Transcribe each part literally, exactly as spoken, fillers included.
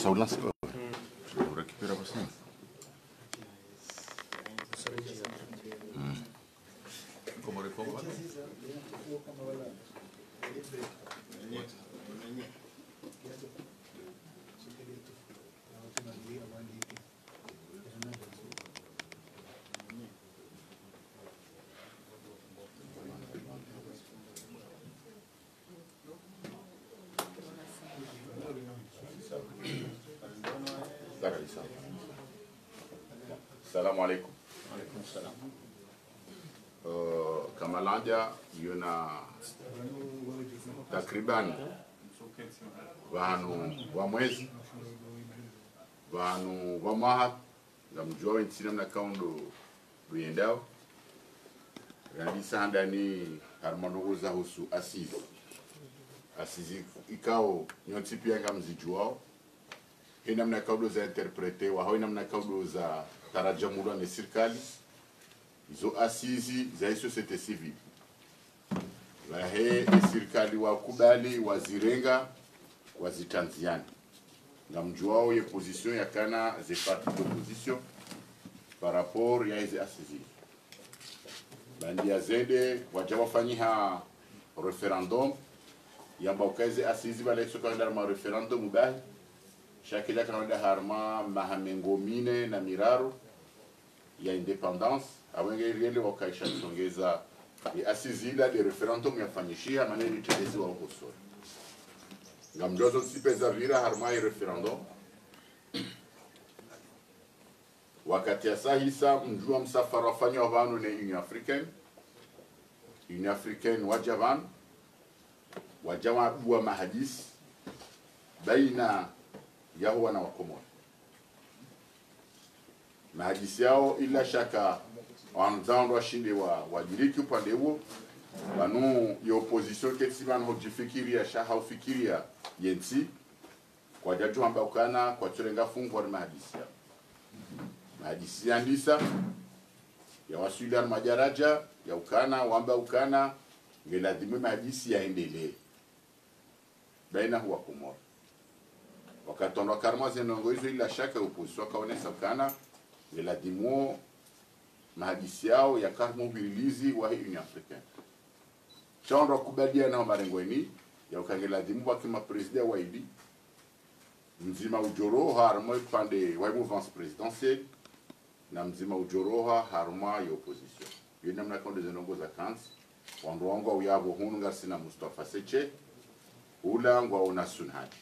Ça vous lance, ouais. Je vais vous récupérer après ça. Hmm. Salam alaikum. Alaikum salam. Euh, Kamalanja, yona takriban pvanu pvwa mwezi, pvanu pvwa mwaha, ngamdjuwa wentsi namna kaundru yendao. Randisa handani harumwa ndrongoo zahusu assises. Assises ikao nyontsi pia ngamzidjuwao. He namna kaundru za interprétewa, ho he namna kaundru za taradjamulwa ne sirikali. Izo assises za société civile. Pvahe e sirikali wakubali, wazirenga, wazitrandziana. Ngamdjuwao ye position yakana ze partis d'opposition par rapport ya eze assises. Baanda ya zende, wadja wafanyiha référendum, yamba uka eze assises pvala itsoka wenda harumwa référendum bahi, sha kila kana wenda harumwa maha mengo mine na miraru ya indépendance, apvo nge rielewa uka isha tsongeza, ye assises ila nde référendum yafanyishiha, mana riteleziwa uko sori. Ngamdjuwa zontsi pia zapvira harumwa ye référendum. Wakati yasahisa, mdjuwa msafara wafanywa pvanu ne Union Africaine. Union Africaine wadja pvanu, wadja wabuwa mahadisi baina yaho wana wa Komori. Mahadisi yao, ila shaka, wandzao ndo washinde wa, wadiriki upande uwo. Pvanu ye opposition ketsi pvanu hudjifikiria sha haufikiria yentsi. Kwadjadjo wamba ukana kwatsurenga fungu hari mahadisi yao. Mahadisi yandisa, yawaswili hari madjaradja ya ukana, wamba ukana ngeladhimu mahadisi yaendelee baina ho wa Komori. Wakati wandru waka harumwa ze ndrongoo izo, ila shaka ye opposition wakaonesa ukana ngeladhimu mahadisi yao yaka harumwa uvirilizi wahe Union Africaine. Sha wandru wakubaliana ho marengweni ya uka ngeladhimu pvwake ma présidents waili, mdzima udjo roha harumwa upande wa mouvance présidentielle, na mdzima udjo roha harumwa ye opposition. Yo namna kaundru ze ndrongoo zakantsi, wandru wangu wao yapvo hunu ngasina Mustafa Seche, hula ngwaona Sun Hadji.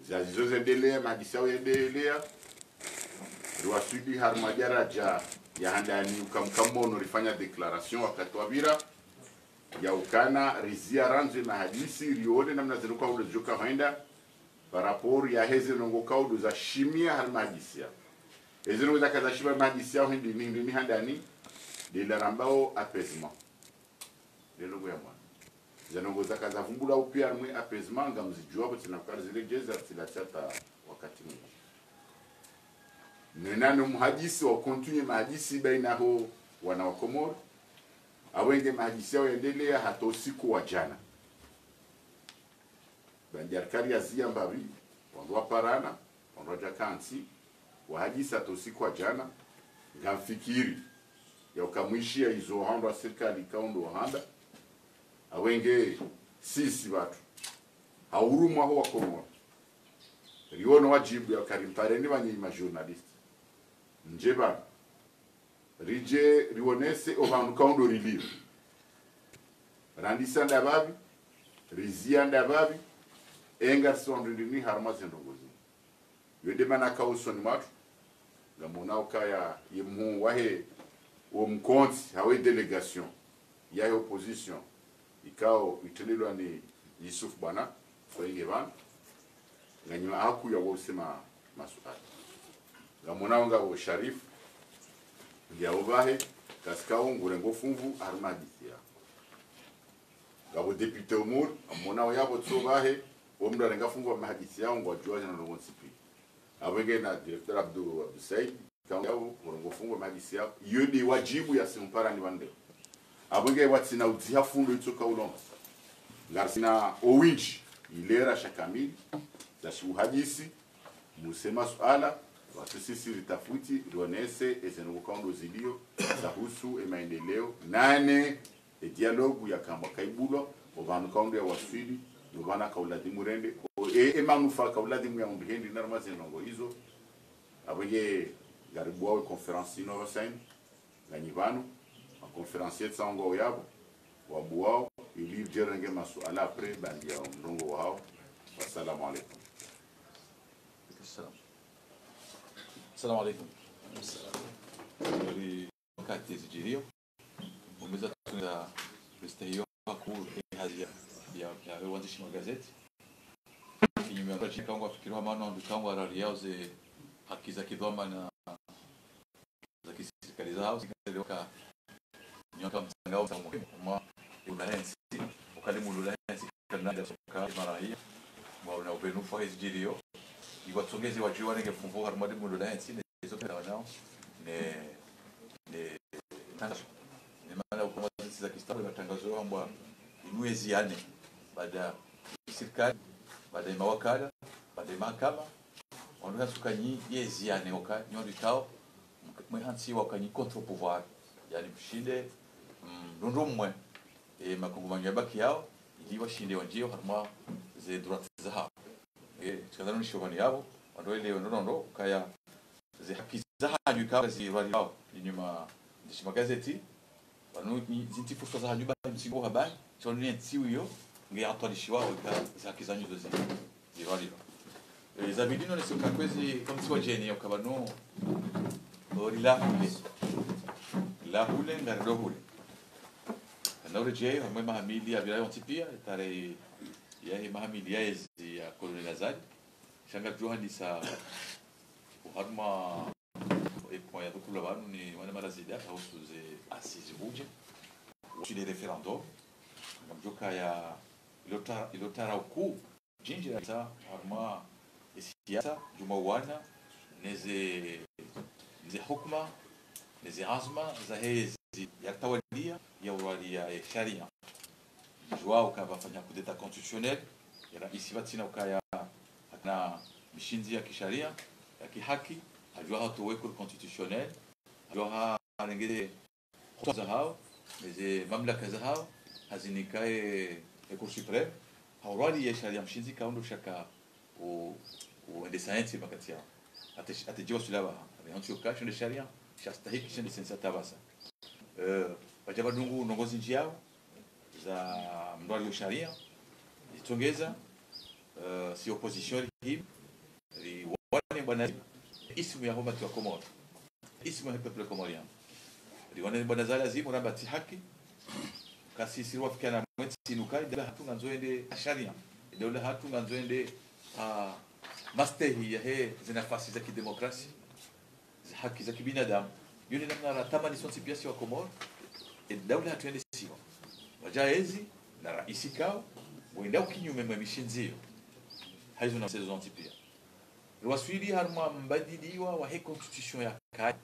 Zazizo zendelea, mahadisi yao yendelea. Riwaswili harumwa djaradja ya handani uka mkamono rifanya déclaration wakati wapvira. Ya ukana rizia randzi mahadisi, rione namna zinu kaundru zidjoka hwenda, par rapport ya heze ndrongoo kaundru zashimia hari mahadisi yao. Heze ndrongoo zaka zashimia mahadisi yao hindri ni, hindri ni handani, nde ila rambao apaisement. Lelo kuya mwana. Ze ndrongoo zaka zavumbulwa upia harumwa ye apaisement, ngamzidjuwa, bo tsina kari zile djeza, tsila tsata wakati mwinji. Nena no muhadisi wa continuer mahadisi baina ho wana wa Komori. Apvo nge mahadisi yao yendelea hata usiku wa djana. Baanda ya rikari yazia mbapvi, wandru waparana, wandru wadja kantsi, wahadisi hata usiku wa djana, ngamfikiri ya uka mwishiya izo wandru wa sirikali kaundru wahamba, apvo nge sisi pvatsu, ha urumwa ho wa Komori, riwono wadjibu ya uka rimpareni pvanu nyi ma journalistes. Ndje pvanu. Ridje rionese opvandru kaundru rilio. Randisa ndapvapvi, rizia ndapvapvi, enga riso wandru ndrini harumwa ze ndrongoo zinu. Yo nde mana ka usoni mwatru, ngamona ukaya ye mhuu wahe wo mkontsi, hawu ye délégation yahe opposition, ikao itrendrelwa ni Yusuf Bwana, fo inge pvanu, nganyina haku ya wause ma, masuala. Ngamona unga wo Sharif, nge hawu pvahe, kasikao ngurengo funvu, harumwa hadisi yao. Ngapvo député Umur, ngamona uyapvo tso pvahe, wo mndru arenga funvu harumwa hadisi yao, ngwadjuwa zinu ndrongoo ntsi pia. Apvo nge na directeur Abdou, Abdou Said, kaundru yapvo, murongo fungu mahadisi yapvo. Iyo nde wadjibu ya simparani pvandze. Apvo nge watsina udziha fundo itsoka ulonga. Ngarisina owindji. ilera sha kamili, za shiuhadisi, muse masuala, watu sisi ritafiti, rionese, eze ndrongoo kaundro zilio, zahusu, emaendeleo, nane, e dialogue yakamba kaibulwa, opvanu kaundro ya waswili, no pvanu kauladhimu rende, o, e, e manufaa kauladhimu ya undru hendi, naruma ze ndrongoo izo, apvo nge, ngaribuwao e conférence ino Hussein, nganyi pvanu, ma conférenciers tsangwa uyapvo, wabuwao, ili ridjerenge masuala après, bandia mrongoo wawo. Wassalamu alaikum. Salam. Salam alaikum. Ri wakati zidjiriyo. Umeza tunda restahiyo haku e hazi ya, ya, ya wandzishi magazeti. Kinyume ya wakati kangwa fikiriwa mana ndo kangwa rariao ze haki za kidhwamana za kisirikali zao, zikalewa ka nyoka mtsangao msa muhimu, mwa ula hentsi, ukali mulula hentsi, kana nda soka, marahia, mwa una ubenufu wa hizidjiriyo, iwatsongeze wadjuwa nenge fumvu harumwa de mulula hentsi, ne izo pia wanao, ne, ne, tangazo. Ne mana ukuma zintsi za kiislamu, matangazo hambwa, inu ezi yane, baada sirikali, baada mawakala, baada mahakama, wanu hantsi uka nyi yezi yane uka, nyi wandru ikao, mwe hantsi wa uka nyi contre-pouvoir. Yani mshinde, mm, mndru mwe, e, makungumanyo yabaki yao, ili washinde wandjiyo harumwa ze droits zahao. E, tsikazano ni shobani yapvo, wandru welewe ndro ndro, ukaya ze haki zahanyu ikao zirwaliwao, inyuma, ndishi magazeti, pvanu ni zintsi fursa zahanyu ba mtsingo habari, tsi pvanu ni ntsi iyo, nge yatwalishiwa, oka ze haki zanyu zo zi, zirwaliwa. E, zabidi no nisuka kwezi, kamtsi wadjeni, oka pvanu, o, rilahule. Rilahule, ngaridohule. Kana uredjeyi, hamwe mahamili, yapvira yontsi pia, tarehi, yahe mahamili ya ezi ya Colonel Azali. Sha ngaridjo handisa, oharumwa, e point ya tukulwa pvanu ni wana marazida, hausu ze assises hudja, usu le référendum, ngamdjo kaya ilo ta-, ilo tara uku, djindji la sa, harumwa, e siasa, djuma wana, neze, neze hukuma, neze azma, za hezi, ya tawalia, ya uralia, e sharia. Djuwa uka pvafanya coup d'état constitutionnel, ya raisi pvatsina ukaya, hakana mishindzi ya kisharia, ya kihaki, hadjuwa hatowe cour constitutionnelle, hadjuwa harenge hutwa zahao, neze mamlaka zahao, hazinikaye e Cour suprême, haurwali ye sharia mshindzi kaundro shaka u, uendesa entsi makati yao. Ate, ate djiwa sulawa, ame hantsi uka shonde sharia, shastahiki shende sensa tabasa. Eh, pvadja pvadungu ndrongoo zindji yao, za mndru aliyo sharia, zitsongeza, eh, si opposition rihimi, riwane bwana ismu ya umati wa Komori, ismu ya peuple comorien. Riwane bwana zala zimu ramba tsi haki, kasi siriwafikiana mwetsi nuka, idaula hatru ngandzo ende ha sharia, idaula hatru ngandzo ende ha mastehi yahe zinafasi za kidemokrasi, za haki za kibinadamu. Yo ni namna ratamani sontsi pia si wa Komori, e daula hatru yende siwa. Wadja ezi, na raisi kao, wenda ukinyume mwe mishindzi yo. Haizo na msezo zontsi pia. Riwaswili harumwa mbadiliwa wahe constitution ya kaya.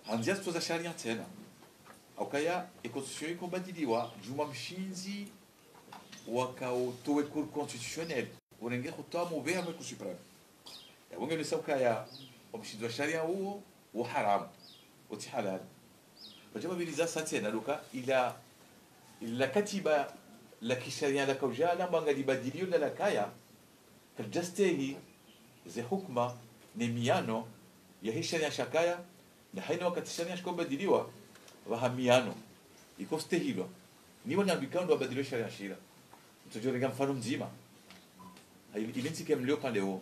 Handzia zitso za sharia tsena. Haukaya, e constitution iko badiliwa, djuma mshindzi, wakao towe Cour constitutionnelle, urenge hutwa mupveha mwe Cour suprême. Ya wonge nisa ukaya, o mshindzi wa sharia uwo, wo haramu, wo tsi halali. Pvadja pvapviriza sa tsena, luka, ila, ila katiba la kisharia lakaudja, lamba ngalibadiliyo na lakaya, kalidjastehi, ze hukuma, ne miyano, yahe sharia shakaya, na haina wakati sharia shikobadiliwa, pvaha miyano, ikostehilwa. Ni wana mbikao ndo wabadiliwa sharia shila. Ntsodjo renga mfano mdzima. Ha, ili, ili ntsike mlio pvandze wo.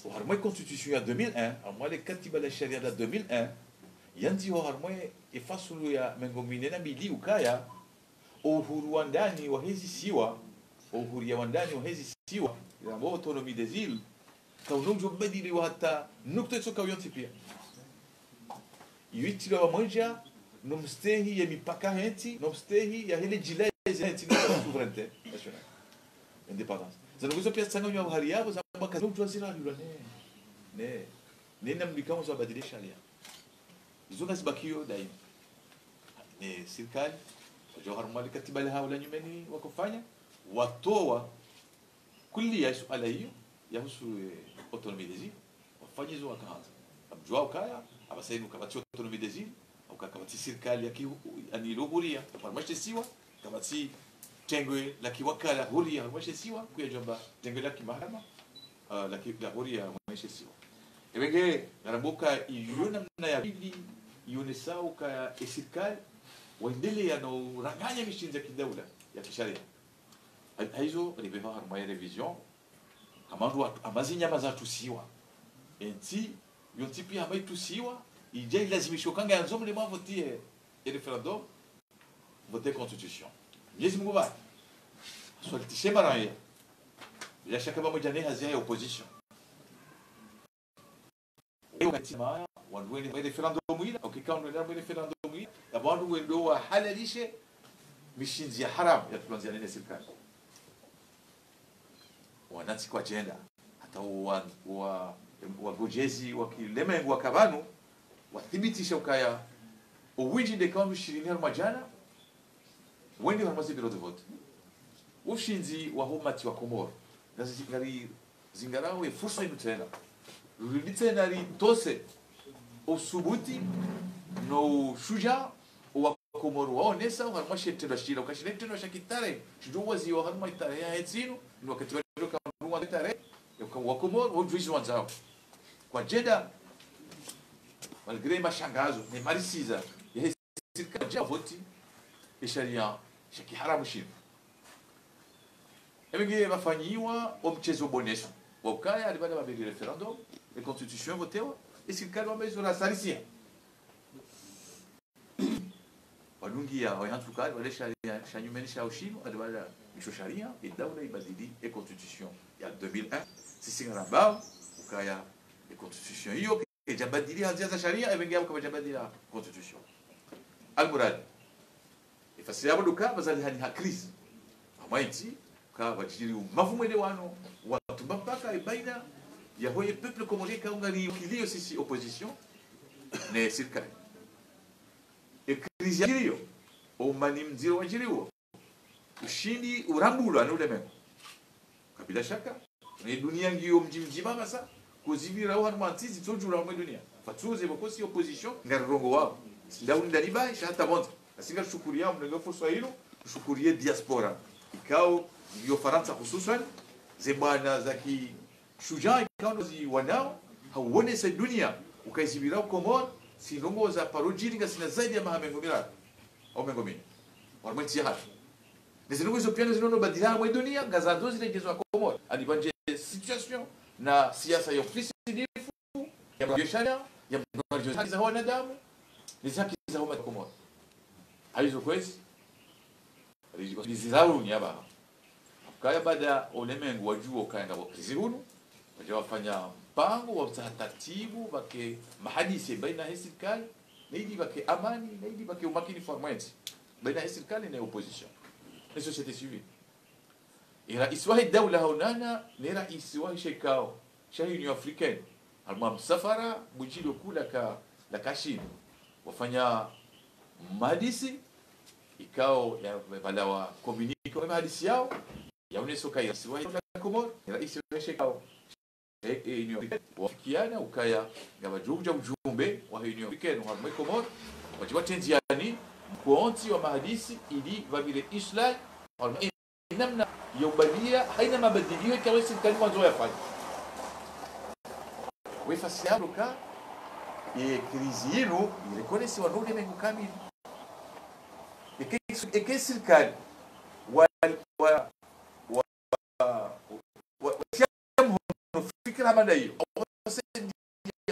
Oharumwa e constitution ya deux mille un, harumwa le katiba la sharia la deux mille un, yandziho harumwa e fasulu ya mengo mine na mili ukaya, o uhuru wa ndani wahe zisiwa, o uhuria wa ndani wahe zisiwa, yambwao autonomie des îles, kauna udjo badiliwa hata nukta itsoka yontsi pia. Yo itrilwa pvamwedja, no mstehi ye mipaka hentsi, no mstehi yahe le djila eze hentsi, no souveraineté nationale. Indépendance. Zanu ngizo pia tsanganywa uhari yapvo, zamba kazi udjo ziralilwa ne. Ne. Ne namna ikao zo wabadili sharia. Izo ngazibakiyo daima. Ne sirikali, wadja harumwa le katiba lahao la nyumeni wakofanya, watowa kulliya suala iyo yahusu, eh, autonomie des îles, wafanya izo wakahandza. Ngamdjuao ukaya, apvasa inu kapvatsi autonomie des îles, au ka-, kapvatsi sirikali ya ki-, yaani ilo huria, harumwa she isiwa, kapvatsi tengwe la kiwakala huria harumwa she isiwa, kuyadjwamba tengwe la kimahakama, ah, la ki-, la huria harumwa she isiwa. Ebe nge, ngarambuka iyo namna ya pvili, ionesao ukaya esirikali, waendelea no uranganya mishindzi ya kidaula, ya kisharia. Ha-, haizo, ripveha harumwa ye révision, hama wandru wa-, hama zinyama zatusiwa. Entsi, yo ntsi pia hama itusiwa, idja ilazimisho ukaya ngayandzo mle mwavotiye, ye référendum, vote constitution. Mwenyezi Mungu ba, swalitishe maraya. Bila shaka pvamwedja ne hazi ya opposition. Iyo wakati maya, wandru wende mwe référendum ila, au kika wandru wende mwe référendum ila, ya wandru wende wahalalishe mishindzi ya haramu ya tulwandzia nene sirikali. Wanantsi kwadjenda, hata wa, wa, wagodjezi wa kilemengu waka pvanu, wathibitisha ukaya, owindji nde ka wandru shirini harumwa djana, wende harumwa ze bureau de vote. Ushindzi wa ho umati wa Komoro. Ngazi-, ngari zingarao ye fursa inu tsena. Ruridi tsena ritose usubuti no ushujaa wa Komoro waonesa harumwa she itrendwa shila. Ukaya shila itrendwa sha kitarehi. Shidjo waziwa harumwa itarehi ya hetsi inu. Ni wakati wadjo ka mwa itarehi. Yoka wa Komoro, wodjuizi wandzao. Kwadjenda, malgré mashangazo, ne marisiza, ya sirikali ya voti, e sharia sha kiharamu shinu. Ebe nge pvafanyiwa omtsezo boneso. Wa ukaya, ali baada pvapviri référendum, e constitution votewa, e sirikali wamba izo rasarisia. Wadungia, wahantsu ukaya, wale sharia, sha nyumeni sha ushinu, ali baada isho sharia, e daula ibadili e constitution ya deux mille un, sisi ngarambao, ukaya, e constitution iyo, idjabadili ha ndzia za sharia, ebe nge yabo kapvadjabadili constitution. Almuradi. Efasiri yabo ndo uka pvazalihani ha crise. Hama entsi, ka pvwadjiri umavu mwelewano, watumba mpaka e baina ya hoye peuple comorien ka ungari ukilio sisi opposition, ne sirikali. E crise yadjiriyo, omani mdziro wadjiriwo, ushindi urambulwa ni ulemengu. Ka bila shaka, ne dunia ngiyo mdji mdzima pvasa, kuzipvira oharumwa ntsi zitsodjura harumwa dunia. Pvatsuze pvoko si opposition, ngarirongoao. Sindau ndani bahi, sha hata pvondze. Nasi ngarishukuriya Mngu nge fursa inu, rishukuriye diaspora. Ikao, ngiyo Farantsa hususwan, ze bwana za ki shujaa ikao ndo ziwanao, hauonesa dunia, ukaya zipvira Komoro, si ndrongoo za paro djiri ngasina zaidi ya maha mengo miraru, au mengo mine. Harumwa entsi yahatru. Ne zindrongoo izo pia nge zinono badila harumwa dunia, ngazandzo ziregezwa Komoro. Ani pvandje situation na siasa ya ufisidi, ya biashara, ya mdrongoo za haki za wanadamu, ne za haki za wanadamu Komoro. Haizo kwezi, ri-, rizirauni aba. Ukaya baada ulemengu wadjuo ukaya ngapvo crise hunu, wadja wafanya mpango wa utsaha taratibu, pvake mahadisi baina he sirikali, na ili pvake amani, na ili pvake umakini formwenti, baina he sirikali ne opposition, ne société civile. E raisi wahe daula haonana ne raisi wahe she ikao sha Union Africaine, harumwa msafara mdjili okula ka, la ka Shine. Wafanya mahadisi, ikao ya, pvala wa communiqué wa mahadisi yao, yaonesa ukaya raisi wahe daula Komoro, ne raisi wahe she ikao, e, e, Union Africaine, wafikiana ukaya, ngapvadjo udja ujumbe wa Union Africaine, harumwa Komoro, wadje watendziani, mkontsi wa mahadisi, ili pvapvire islahi, harumwa namna ya ubadia, haina mabadilio ikao e sirikali wandzo yafanye. Wefasiri yabo ndo uka, e crise inu, ireconnaîtrewa no ulemengu kamili. Eka, eka e sirikali, wa, wa, wa, wa, wa, wa, fikira hama ndayo.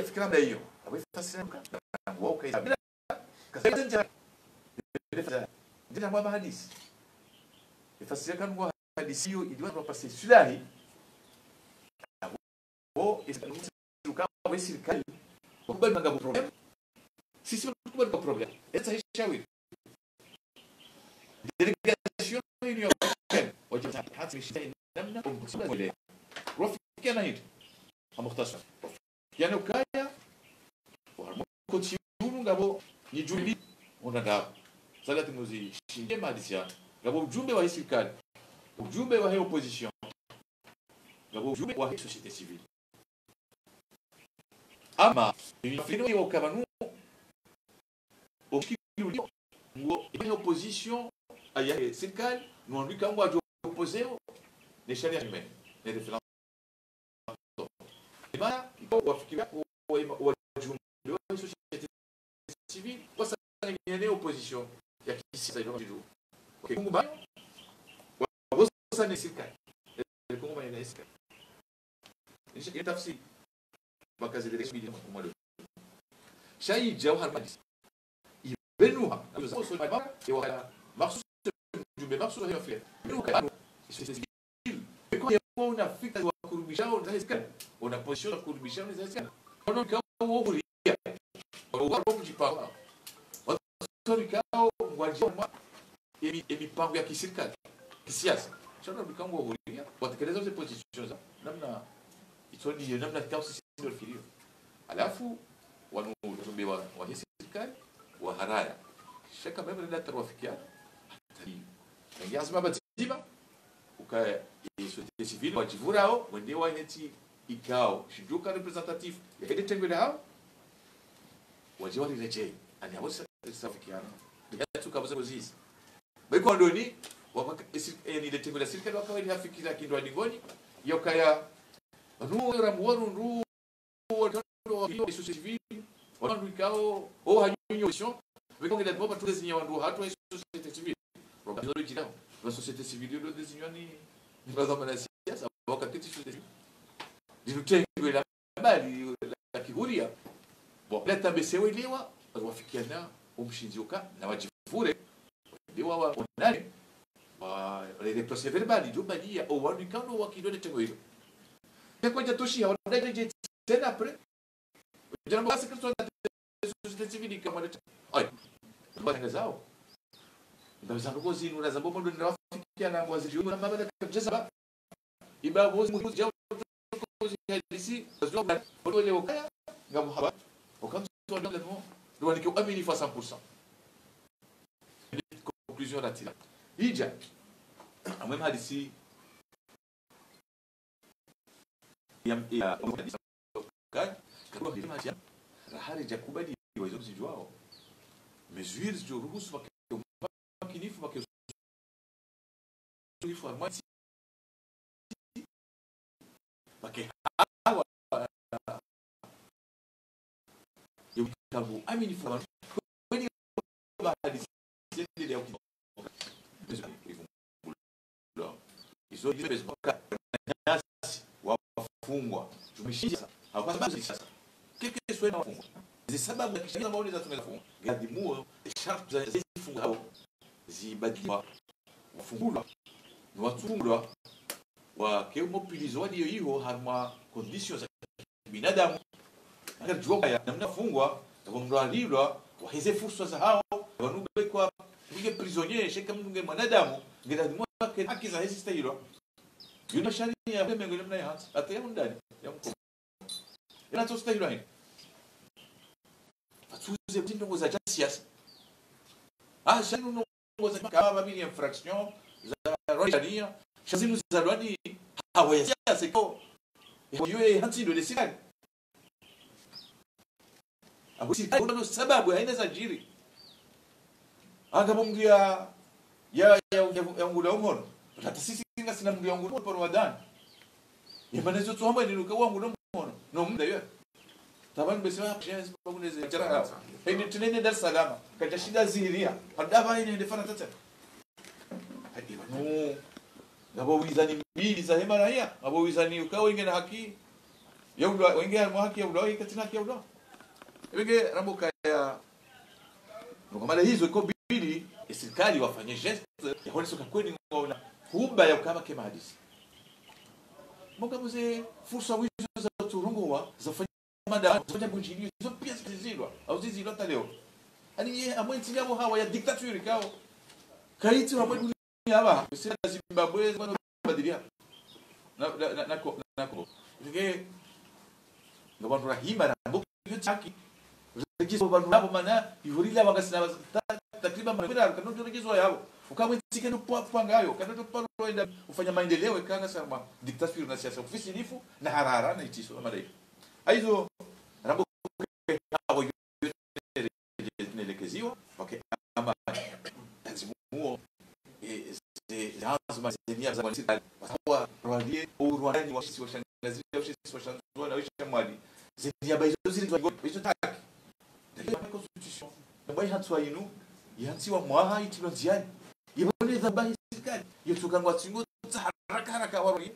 Fikira hama ndayo. Abo efasiri yabo ndo uka, wao uka, bila, kasenja, ndina mwa mahadisi. Efasiri yabo ndo uka hadisi iyo, ili wandru wapase sulahi. Abo, esi-, uka, we sirikali, kubali ngapvo problème. Sisi kubali ngapvo problème. Esa hishawiri. Délégation ya Union Africaine, wadja hata mishita namna, omkutula mwele. Rafiki ana hindri. Ha mukhtasar. Rafiki ana ukaya, wa mkutsi unu ngapvo ni djumbe, ona ngapvo. Salati muzi shinde madisia. Ngapvo ujumbe wa sirikali. ujumbe wahe opposition, ngapvo ujumbe wahe société civile. Ama, mimi nafino yo ukaya pvanu, omushkili ulio, ngo, ye opposition, aya, sirikali, no wandru ikao ngwadjo opposéo, ne sharia humaine, ne référendum. Ema, ikao wafikiria, wa, wa, wajumbe wa société civile, wasanganyane opposition ya kisiasa ilo mdjidju. Ok, kungumanyo, wa, wa, ne sirikali. Kungumanyo ne sirikali. Insha, ye tafsiri. Bakazi de resmi de mwa leo. Sha idja uharumwa hadisi. Ibenuha. Ewa, makhsus, mjumbe makhsus wa Afrika. Ibenuha, anu, isi, isi, isi, iko ya una fikra wa kurubisha, una sirikali. Una position wa kurubisha, una sirikali. Ono ikao wo huria. Ono ikao mjipanga. Ono ikao ngwadjao mwa emi, emipango ya kisirikali, kisiasa. Sha wana ikao ngwa huria, watekeleza ze position za, namna, itsoni ye, namna ikao sisi ndo fikirio. Halafu, wanu ujumbe wa, wa he sirikali, waharaya. Sha ka même nda taruwafikia, hata ni. Nangi azima pvadzima, ukaya, e société civile, wadjivurao, wende wa hentsi ikao, shidjuka représentatif, ya hende tengwe la hao, wadje wariredjei, ani abo sa, sa fikiana. Ndihatsu kabuza kuzizi. Bayi kwa ndoni, waka, isi, eh, ni le tengwe la sirikali waka wende hafikira kindru wa dingoni, ya ukaya, anu, ramu warundru, wa, société civile, wandru ikao, o hanyunyo opposition, bayi kwa ngela dimo pvatsu désigner wandru hatru wa société civile. Waka, wa société civile, yo désigner ni, ni madhwamana ya siasa, waka keti société civile. Ndilo tengwe la bali la kihuria. Bon, la tambe se welewa, wafikiana, omshindzi uka, na wadjivure, welewa wa, onane, wa, le, le procès verbal, idjo baliya, o wanu ikao wakilo le tengwe ilo. Te kwadja toshi, ya, wadaje, tena après. Djana mbo kasi kristo na société civile kama le tengwe. Ayi. Mba zao. Mba zao ko zinu, na zambo mbo ndo wafikiana, mbo zidjuu, na mabala kabisa ba. Iba vozi muzi djao vozi hadisi, vozi wa vozi wale ukaya, nga muhaba, okamso wa dole mo, ndo wanike uaminifu wa cent pour cent. Conclusion la tila. Idja, amwe hadisi, ya, ya, kaya, kakwa hili matia, rahari djakubali, wa izo mzidjuao. Mesures djo ruhusu wake umakinifu, wake umakinifu, wake hawa. Yo kitabu amini fula kweli bahali sendele ya kutu. Izo ndizo zimbuka nasi wafungwa. Tumeshinda. Kwa sababu za kisiasa. Keke swena wafungwa. Zi sababu za kisheria maoni za tumeza fungwa. Gadimuo, sharti za zifungwa hao. Zibadilwa. Wafungulwa. Ni watsungulwa. Wake umo prison waliyo iho harumwa conditions za binadamu. Anga djuwa kaya, namna fungwa, abo mndru alilwa, waheze fursa za hao, wanu bekwa, mnge prisonnier, sheka mnge mwanadamu, nge lazimu wake haki za hezi stahilwa. Yuna sharia ya mbe mengo namna ya hantsi, hata ya undani, ya mko. Ina to stahilwa hini. Fatsuze kuti ndrongo za dja siasa. Ah, shanu no ngoza kama babili infraction za rwani, sha zinu za rwani, hawa ya siasa ko. Yo ye hantsi ndo lesikali. Abo sirikali, ndo sababu haina zadjiri. Anga bo mndru ya, ya, ya, ya, ya ungula umono. Hata sisi ngasina mndru ya ungula umono paro wadani. Ye mana zo tsohamba ni luka wa ungula umono. No mndru yo. Taban bese wa, je, je, pa kuneze, jara. Hende tsinene Dar es Salaam. Kadja shinda zihiria. Hada ba ine hende fana tata. Hadi ba. No. Ngabo wizani mbili za hema na hiya. Ngabo wizani uka wenge na haki. Ya ulwa, wenge ya mwa haki, ya ulwa, wenge katsina haki, ya ulwa. Wenge rambo kaya. Nuka mala hizo iko mbili, e sirikali wafanye geste, ya hone soka kweni ngona. Huba ya ukama ke mahadisi. Moga muze fursa wizo za turongowa, za fanya mada, za fanya bunjini, zo pia zizilwa, au zizilwa hata leo. Ani ye, amwe ntsi yabo hawa ya dictature kao. Kaitsi wa mwe dunia haba, sina Zimbabwe, zimano badilia. Na, na, na, na ko, na ko. Nge, nga bantu rahima na mbo kiyo tsaki. Regizo bantu nabo mana, ihurila wanga sina ta-, takriban mana, kano regizo yabo. Uka mwenzi keno pwa, pwa ngayo, kana to paro enda ufanya maendeleo, eka ngasamba dictature na siasa ufisilifu, na harara, na itsiso, na madai. Haizo, rambo ke hawo yo nelekeziwa, wake ama, lazimu wo, e, ze, ze, ze, ze, ze, wasawa, rwalie, ou rwandani, washisi, washangazi, washisi, washanzuwa, na washamwali. Ze niaba izo ziri, izo taki. Ndakaya constitution, namba ihantsiwa inu, ihantsiwa mwaha, itsilwa ndziani. Ibo ne dhwamana hi sirikali, yo tsuka ngwatsingo tsa haraka haraka waroni.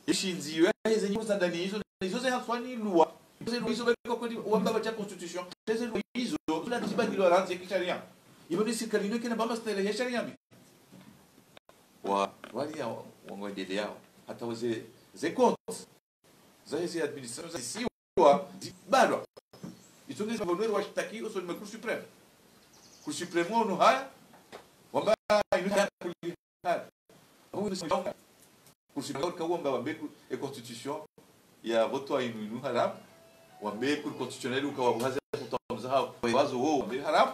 Ishindzi yo yaheze nyimbo za ndani izo, izo ze hanswani luwa. Izo ze luwa izo beka kweli wamba bacha constitution. Izo ze luwa izo, zula zibadilwa randzi ya kisharia. Ibo ne sirikali inu kena bamba style ya sharia mbi. Wa, wali ya, wa, wangwendele yao. Hata weze, ze compte. Zaheze administration, zaheze wa zibalwa. Izo nge zibalwa washitaki usoni mwe Cour suprême. Cour suprême wanu haya, wamba inu haya kuli haya. Abu inu haya. Cour suprême wanu kawamba wambe ku-, e constitution ya voto inu inu haramu. Wambe Cour constitutionnelle ukawa buhaze kutamza hao. Wazo wo wambe haramu.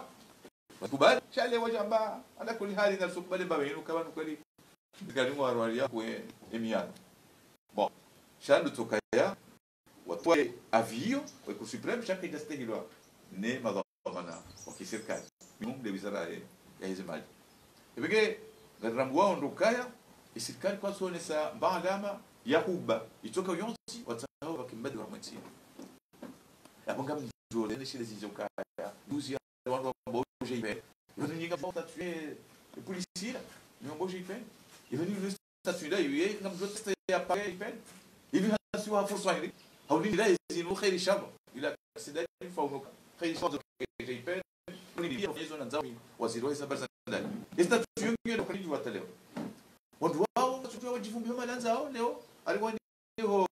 Wakubali, sha le wajamba, ala kuli hali na sukubali mba wenu kaba nukweli. Kali mwa rwali ya kwe emiano. Bon, sha ndo tsoka ya, watwae avis yo, wa Cour suprême, sha kaidja stehilwa ne madhwamana wa kisirikali. Minimum de wizara ye, yaheze mali. Ebege, ngarirambuwao ndo ukaya, e sirikali kwasonesa mba alama ya huba, itsoka yontsi, watsaho wakimbadi wa mwentsi. Yapvo ngamdjo lene shile zizo ukaya, nduzi ya wandru wamba o G I P N. Ivani nyinga mba statuer policier, ni wamba o G I P N. Ivani le statut là, iwe ngamdjo teste ya pa G I P N. Ivi hasi wa fursa hili. Hauli la izinu kheri shamba. Ila sida ni fa unoka. Kheri shamba zo G I P N. Ni pia hizo na nzao waziri wa hisaba za ndani. Statut yo ngiyo ndo kali juwa taleo. Wandru wao, statut wa jivu mbio malanza wao, leo, aliwa ni ho,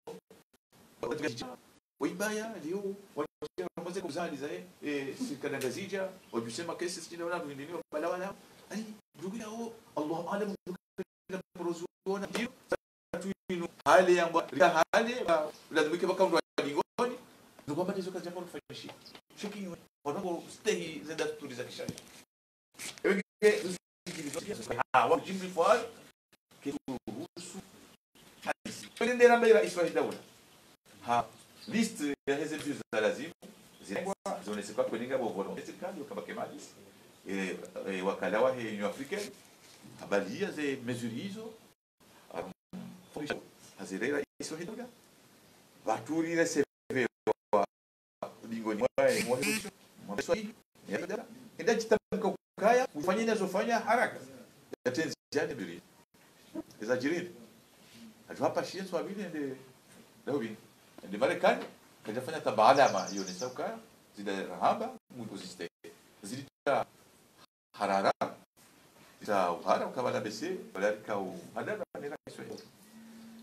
waibaya, leo, wajibu mwaze kuzali zae, eh, sirikali Ngazidja, wajusema kesi sijina wana, nini, wala, wala. Ani, ndugu yao, Allahu alam, ndugu yao, ndio, tu inu, hali yamba, rika hali, ba, lazima ke baka ndo lingoni, ndio kwamba ndizo kazi yako kufanyisha. Shiki, wanako stehi za dasturi za kisharia. Ewe nge, ah, wa jimbi fwari, ke kuhusu. Ewe nge ndera mbele raisi wa daula. Ha, liste yaheze mesures za lazimu, zirengwa, zonese kwa kweninga bo volonté sirikali, wakabake malis. E, e, wakala wahe Union Africaine, habaliya ze mesures izo, hazirera raisi wa daula. Pvatsu rire se Lingoni mwa, mwa, mwa, mwa, enda jitamka ukaya, ufanye nazo fanya haraka. Yatenzi yani biri. Eza jiriri. Adjo hapva shiye nswa biri ende, leo bini. Ende Marekani, kadja fanya taba alama, yonesa ukaya, zida rahamba, mu uziste. Zilita harara, za uhara ukabala bese, wala rika uhara na nera kiswe.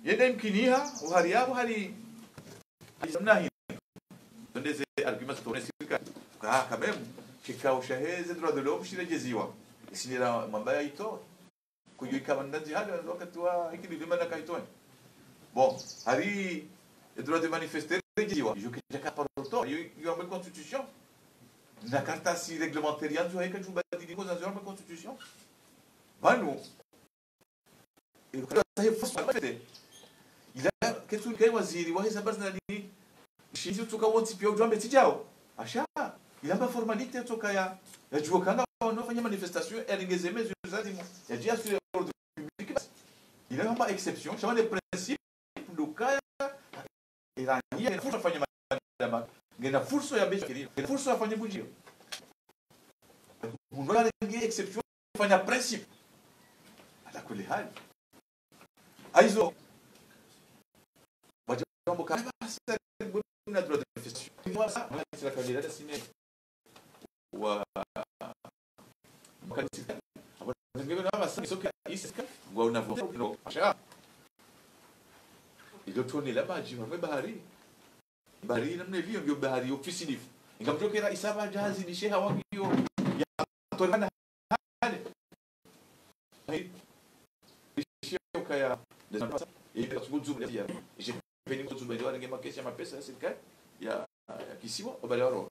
Yende mkiniha, uhari yabo hari, hari samnahi. Tonde ze arguments tourner sirikali. Ka, quand même, shikao shaheze droits de l'homme shirejeziwa. Isinira mamba ya ito. Kuyo ikaba ndazi hali, wakati wa ikili lima na kaitoni. Bon, hari, e droit de manifester rejeziwa. Yo kidjaka parole to, yo, yo ambe constitution. Na kartasi réglementaire yandzo haika djubadili koza zo ambe constitution. Pvanu, e ukala sahi force manifester. Ila, ketsu kai waziri, wahe sababu na nini, shindzi utsoka wontsi pia udjwambe tsidjao. Asha, ila mba formalité tsoka ya, ya djuo kanga wano fanya manifestation, ya lingeze mesures zazimu, ya djia sur l'ordre public basi. Ila mba exception, shama ne principe, ndo ukaya, irani, ya fursa fanya madama, ngena fursa ya besha kiri, ngena fursa ya fanya bunjio. Mundo ya nge exception, fanya principe. Ala kuli hali. Haizo. Wadja wambo kama sasa kuna droit de manifestation. Ni mwasa, mwa sira kabila da sine. Wa, mkani sira. Abo, ngebe na masa, isoke, isika, ngwa una vo, no, asha. Ilo tone la madji, mwa bahari. Bahari namna iliyo, ngiyo bahari yo fisilifu. Inga mdjokera isaba jahazi ni sheha wangiyo ya torana hale. Hai. Sheha ukaya, nda zama sa, ya ipela tsukudzuma ya, ishe peni kudzuma ya warenge makesi ya mapesa ya sirikali, ya, ya kisiwa, obale waro.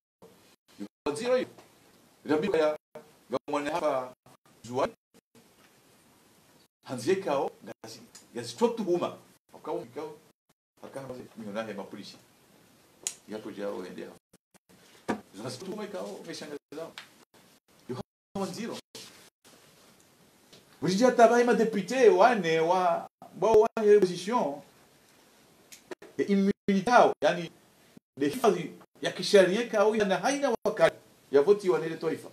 Yo ziro yo. Rambi ukaya, ngamwone hapva Ndzuwani, handzi yekao, ngazi, ngazi tso tuhuma. Wakao, wakao, haka hama ze, miona he mapolisi. Yapo djao wende ha. Ngazi tso tuhuma ikao, ngeshangazao. Yo hawa ndziro. Wujidja tabahi madéputé, wane, wa, wa, wa, opposition. E immunité yao, yaani, nde hifadhwi ya kisharia ikao, yana haina wakati, ya voti wane le twaifa.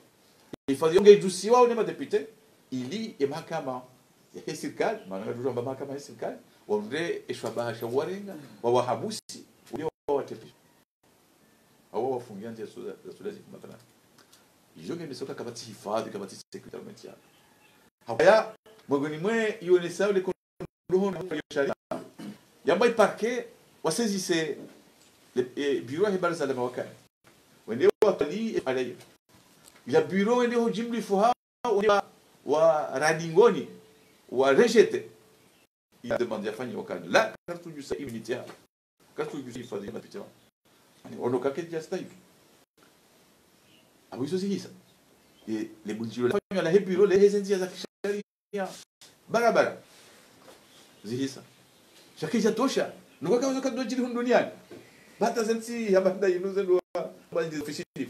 Hifadhwi yo ngeidjusiwao ne madéputé, ili ye mahakama yahe sirikali, mana ngadjudjuwa amba mahakama yahe sirikali, wahundre eshwabaha sha uwarenga, wawahabusi, uli wawatepisha. Au wawafungia ndzia za suda, za suda zifu mathalan. Iyo nge misoka kapvatsi hifadhwi, kapvatsi sécurité ya. Hawaya, mwengoni mwe, iyo ne sawa le Roho na sharia. Yamba i parquet, wasaisisse le, e, bureau he baraza la mawakala. Wende watwalii, e, alayo. Ila bureau wende ho jimlifu ha, wende wa, wa radingoni, wa rejeter. Ila demande yafanyiwa kana. La, karitsudjusa immunité. Karitsudjusa hifadhwi madéputé. Yaani, ono kake dja stahivi. Abu izo zihisa. E, le bundjilio lafanywa lahe bureau, le heze ndzia za kisharia. Ya, barabara. Zihisa. Sha kayidja tosha. Nuka kazo kadjiri hunu duniani. Bata zentsi ya banda inu zendwa, bandi officiel.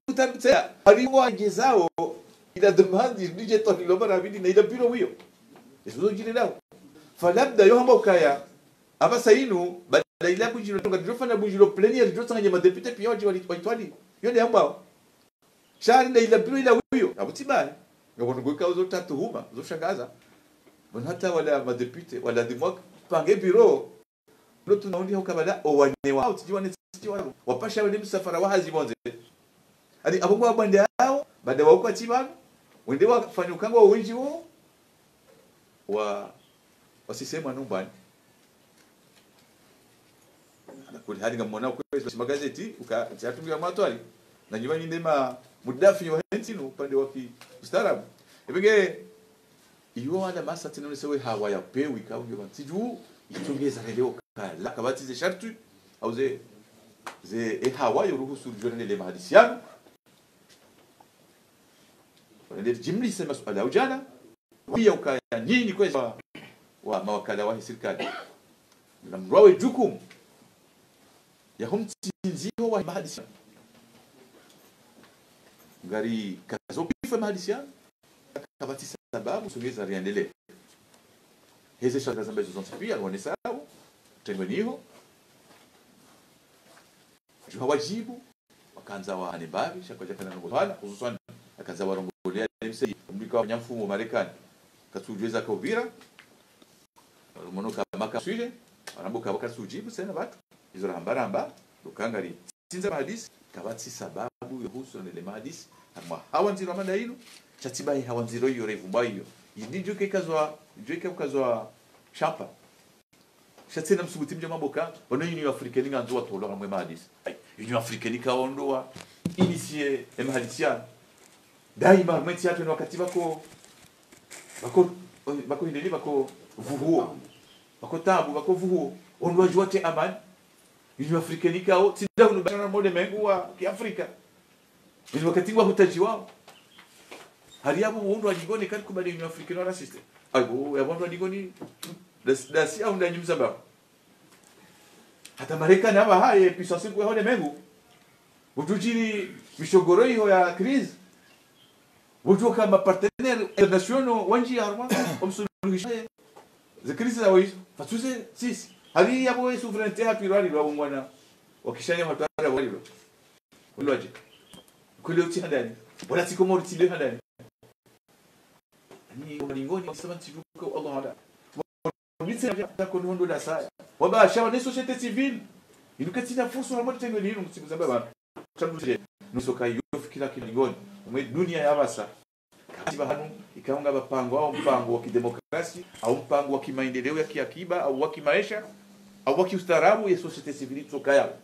Utabitsa, ari wajezao, ila demande, nije to lilo barabidi na ila bureau wiyo. Izo zo djiri lao. Fa labda yo hamba ukaya, apvasa inu, bada ila bundjilio, tonga djofanya bundjilio plénière, djotsanganya madéputé, piya wadji wali, waitwali. Yo nde hambao. Sha ari nda ila bureau ila wiyo, abu tsi bahi. Ngapvo nungu ikao zo tatuhuma, zo shangaza. Mbona hata wala madéputé, wala dimwaka, pange bureau. Ndo tunaundi hukabala, owane wao, tsidji wane tsidji wao. Wapasha wende msafara wa hazi pvondze. Yaani, apvo ngwabwande hao, bada wa ukwatsi pvanu, wende wafanye ukangwa wendji wo, wa, wa sisemu anumbani. Ala kulli hali ngamwona ukwezi wa magazeti, uka, tsiatungia matwali. Na nyuma nyinde ma mudafi wa hentsi nu, upande wa ki ustaarabu. Epvenge, iyo wala masa tsinone sewe hawa ya pewi ka unge wa ntsidju, itsongeza releo kala, kapvatsi ze sharti, au ze, ze, e hawa yo ruhusu djone le mahadisi yanu. Wale jimlise masuala ya ujana, wiya ukaya nini kwezi wa, wa mawakala wa sirikali. Na mdru wawe jukumu ya humtsindziho wa mahadisi. Ngari kazo kifa mahadisi, kapvatsi sababu sungeza riendelee. Heze shaka zamba izo zontsi piya, waonesao, tengwe niho. Djuha wajibu, wakandza wa hane mbapvi, sha kwadjakana nongo hana, hususwani, akandza warongolea, mseyi, mdru ikao mnyamfumo Marekani, katsudjuwa eza kaubira, mono ka maka swile, wanambo ka waka sujibu, sena pvatsu, izo rahamba ramba, lukangari, tsindza mahadisi, kapvatsi sababu yo husu nele mahadisi, harumwa hawa ndziro amanda inu, sha tsi bahi hawa ndziro iyo revu mba iyo. Yindi djuke kazwa, djuke kazwa shapa. Sha tsena msubuti mdja mambo ka, pvanu Union Africaine ngandzo watolwa harumwa e mahadisi. Ayi, Union Africaine kaondowa, initier e mahadisi yanu. Daima, harumwa entsi yatru ene wakati pvako, pvako, pvako hindeni, pvako vuhuo. Pvako tabu, pvako vuhuo. Ondrwadji watre amani. Union Africaine kao, tsi nda hunu bana mode mengu wa kiafrika. Ene wakati ngwa hutaji wao. Hari yapvo wundru wa dingoni kari kubali Union Africaine wa raciste. Ayi, yapvo wundru wa dingoni, das, dasi au nda nyimza mbao. Hata Marekani apvaha ye puissance nkuu ya hode mengu. Wudjudjiri mishogoro iho ya crise. Wudjuka ma partenaires internationaux wandji harumwa, omsuluhisha ze crise za waizo. Fatsuze, sisi. Hali yapvo we souveraineté hapvirwa lilwa wungwana. Wakishanya hatwara walilwa. Ulwaje. Kule utsi handani. Wala tsi Komori tsi le handani. Ni walingoni, wasema ntsidjuka, Allah handa. Wabitse ya tako ni hondo la saya. Wabasha wa ne société civile. Inu katsina fusu harumwa tengwe linu, mtsibu zamba pvanu. Tsabu je, nusoka yo fikira kilingoni. Umwe dunia ya pvasa. Kapvatsi pvahanu, ikao ngapvo mpango, au mpango wa kidemokrasi, au mpango wa kimaendeleo ya kiakiba, au wa kimaesha, au wa kiustaarabu, ye société civile itsoka yao.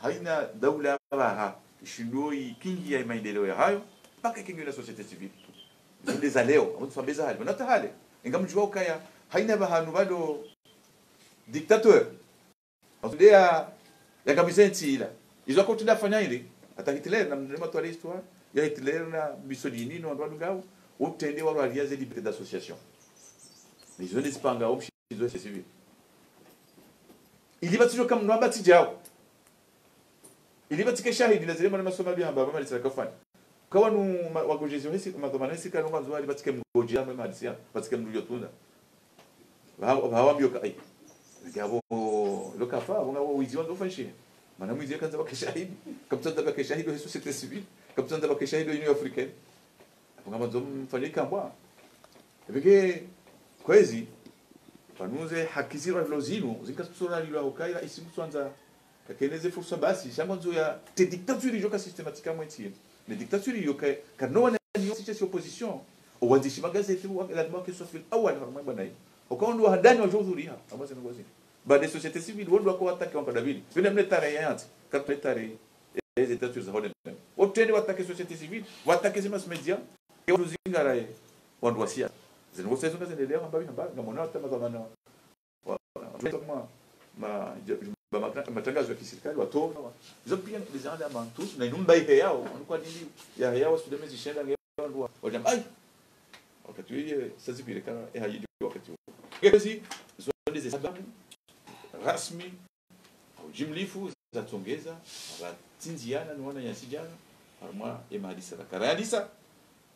Haina daula pvaha, ishindo ikingi ya maendeleo ya hayo, mpaka ikingi na société civile. Zinde za leo, amu tswambe za hale, mana ta hale. Inga mdjuwa ukaya, haina pvahanu pvalo dictateur. Amu nde ya, ya kabisa entsi ila. Izo akotsi nda fanya ili, hata Hitler, na mnema twale histoire, ya Hitler na Mussolini, no wandru wanu ngao, Wo utrende wa rwaliya ze liberté d'association. Nizo ndezipanga wo mshindo wa société civile. Ili pvatsidjo ka mndru amba tsidjao. Ili pvatsike shahidi na zile mana masoma bihamba, mama lisira kafani. Ka wanu ma-, wagodjezi wa hisi, madhwamana hisi kanu ngwandzo wali pvatsike mgodjezi mwe mahadisi ya, pvatsike mndru yo tunda. Pvaha-, pvaha wambiyo ka, ai. Nge apvo, lo kafa, apvo nga wo wizi wandzo ufanyishe. Mana mwizi ya kandza pvake shahidi. Kapvatsi andza pvake shahidi wa société civile. Kapvatsi andza pvake shahidi wa Union Africaine. Apvo ngamwandzo mfanye ikambwa. Epveke, kwezi, pvanu ze haki zirwa lilo zinu, zinka sura lilo hukaya, isi mtsuandza, kakene ze fursa basi, sha ngwandzo ya, te dictature yo ka systématiquement ntsi. Ne dictature yo ka, ka no wana ni yo sitye si opposition. Owandzishi magazeti wa, lazima wake swafu awal harumwa banayi. Oka ondo wa handani wadjo hudhuriha, hama zinu ngwazi. Ba de société civile, wondo wako watake wamba dabili. Pvene mne tarehi ya yantsi, ka mne tarehi, eh, ze dictature za hode. Wo utrende watake société civile, watake ze mass média, ye wandru zingara ye, wandru wa siasa. Zinu ngose zunga zendelea hamba hamba, ngamwona hata madhwamana wa, wa, wa, ma, ma, ja-, ma, ma, matangazo ya kisirikali, watowa, wa. Izo pia ni zanda mantu, na inu mba ihe yao, wanu kwa nini ya yao, sude mezi shenda nge wandru wa, wa jam-, ai! Wakati wiye, sazi pile kana, eh, hayidi wakati wo. Kezi, zonde ze sababu, rasmi, au jimlifu, zatsongeza, ratsindjiana, ni wananyasi djana, harumwa ye mahadisi, rakarandisa,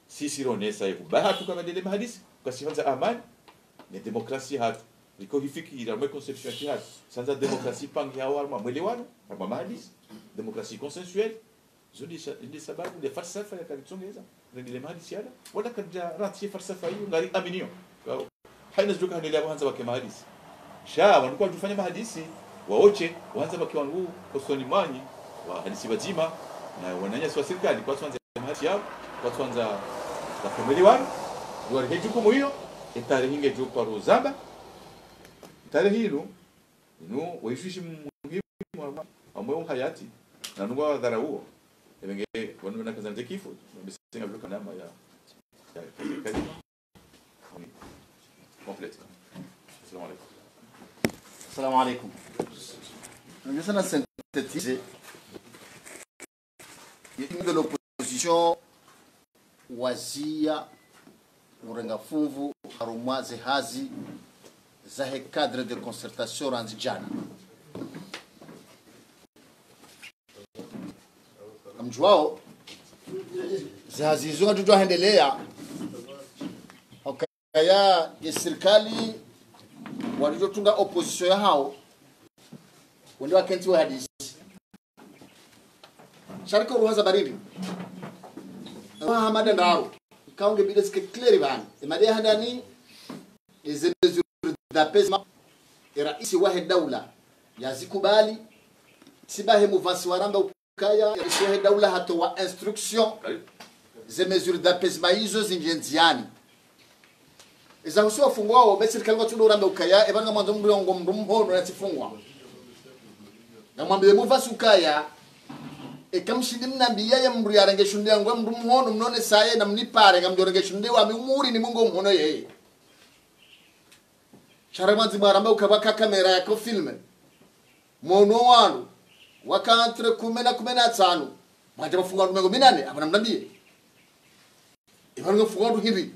sisi ronesa ye kubaha tuka madele mahadisi, kasi handza amani, ne démocratie hatru. Riko hifikira mwe conception ya hatru. Sandza démocratie pangi ya harumwa mwelewano, harumwa mahadisi, démocratie consensuelle. Zo ndi sa-, ndi sababu, nde falsafa ya karitsongeza, rendile mahadisi yala, wala kadja rantsi ye falsafa iyo, ngari aminiyo. Ka-, haina zidjo ka handele apvo handza pvake mahadisi. Sha, wanu kwadjufanya mahadisi, waoche, wandza pvake wanu, kosoni mwanyi, wahadisi pvadzima, na wananyasi wa sirikali, kwatsuandza mahadisi yao, kwatsuandza pvake mwelewano, wari he jukumu iyo, e tarehi ngedjo paro zamba, tarehi inu, inu, waishishi muhimu, amwe uhayati, na nungu wa dhara uo, ebenge, wanu wana kazanze kifu, mbisenga vile kanama ya, ya, ya, ya, Complète. Assalamu alaikum. Assalamu alaikum. Ndio sana synthétiser. Ye de l'opposition waziya urenga funvu harumwa ze hazi zahe cadre de concertation randzi djana. Ngamdjuwao, ze hazi izo ngatsudjo hendelea. Hukaya ye sirikali, walidjo tunga opposition yahao, wende wakentsi wahadisi. Sha riko ruhaza baridi. Wa hamada ndaro. Ikao nge bidi zike clair pvanu. E mada ya handani, e ze mesures d'apaisement, e raisi wahe daula yazikubali, tsi bahe mouvance waramba ukaya, e raisi wahe daula hatowa instruction, ze mesures d'apaisement izo zindjie ndziani. Eza husu wafungwao, be sirikali ngwatsudo uramba ukaya, eba ngamwandzo mndru yahongwe mndru mhono yatsifungwa. Ngamwambiye mouvance ukaya, eka mshindi mnambiya ye mndru yarenge shunde yahongwe mndru mhono, mnonesaye na mnipare, ngamdjo renge shunde wami umuri nimhongo mhono yeye. Sha re mwandzi mwaramba uka pvwaka kamera yako filmé. Mwono wanu, waka entre kume na kume na tsanu. Mwadja mwafunga wandru mengo minane, apvo namnambiye. Eba ngamfunga wandru hindri.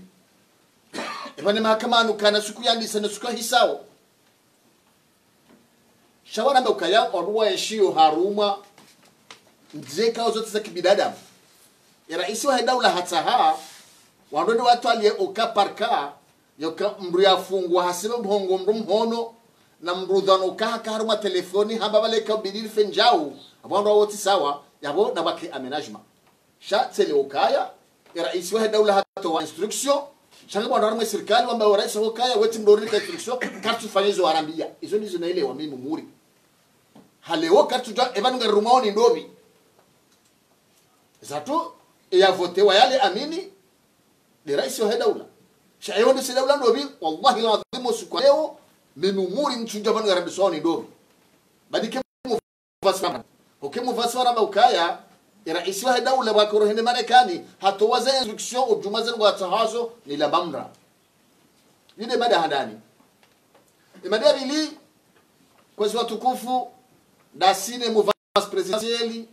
Eba ne mahakama yanu kana suku yandisa na suku yahisao. Sha waramba ukaya, wandru waeshiyo harumwa, ndze kao zontsi za kibinadamu. E raisi wahe daula hatsaha, wandru wende watwaliye au cas par cas, yoka mndru yafungwa hasibabu mhongo mndru mhono, na mndru dhwanu uka haka harumwa telefoni, hamba pvale ka ubidi rife ndjau, apvo wandru wao tsi sawa, yapvo na pvwake aménagement. Sha tsele ukaya, e raisi wahe daula hatowa instruction, sha nge pvwandru harumwa e sirikali, wamba o raisi ukaya, wetsi mndru urinika instruction, karitsufanya izo warambiya. Izo ndizo naelewa mimi muri. Haleo karitsudja, eba nunga rumao ni ndopvi. Zatru, e ya voté wa yale amini, nde raisi wahe daula. Sha ewo nde se daula ndopvi, wallahi al-adhim, usiku wa leo, mimi muri ntsudja pvanu ngarambiswao ni ndopvi. Badi ke mouvance waramba. Oke mouvance waramba ukaya, e raisi wahe daula wakoro hende Marekani, hatowa ze instruction, udjuma ze ngwatsahazo, ni lamba mra. Yinde mada handani. E mada ya pvili, kwezi watukufu, ndasi ne mouvance présidentielle,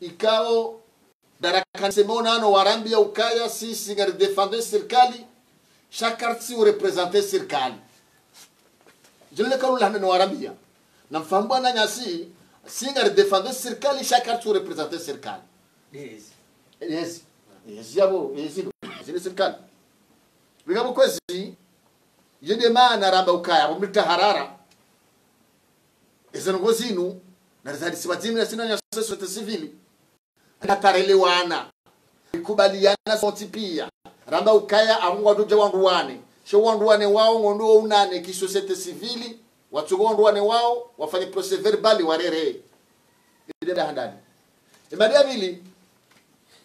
ikao, Narakanise maonano warambia ukaya sisi ngari défendre sirikali, sha karitsi ureprésenter sirikali. Djilile kauli la hane no warambia. Na mfahamu bwana nyasi, si ngari défendre sirikali, sha karitsi ureprésenter sirikali. Yes. Yes. Yes, yapvo, yes, ndo. Yes, ni sirikali. Pvika pvo kwezi, yende maana ramba ukaya, pvo mlita harara. Eze ndrongoo zinu, narizihadisi pvadzima na sisi wananya société civile. Hata relewana. Rikubaliana sontsi pia. Ramba ukaya, apvo ngwadjo dja wandru wane. Sha wandru wane wao, ngwandro unane ki société civile. Watsuke wandru wane wao, wafanye procès-verbal warere. Inde nda handani. Ye mada ya pvili,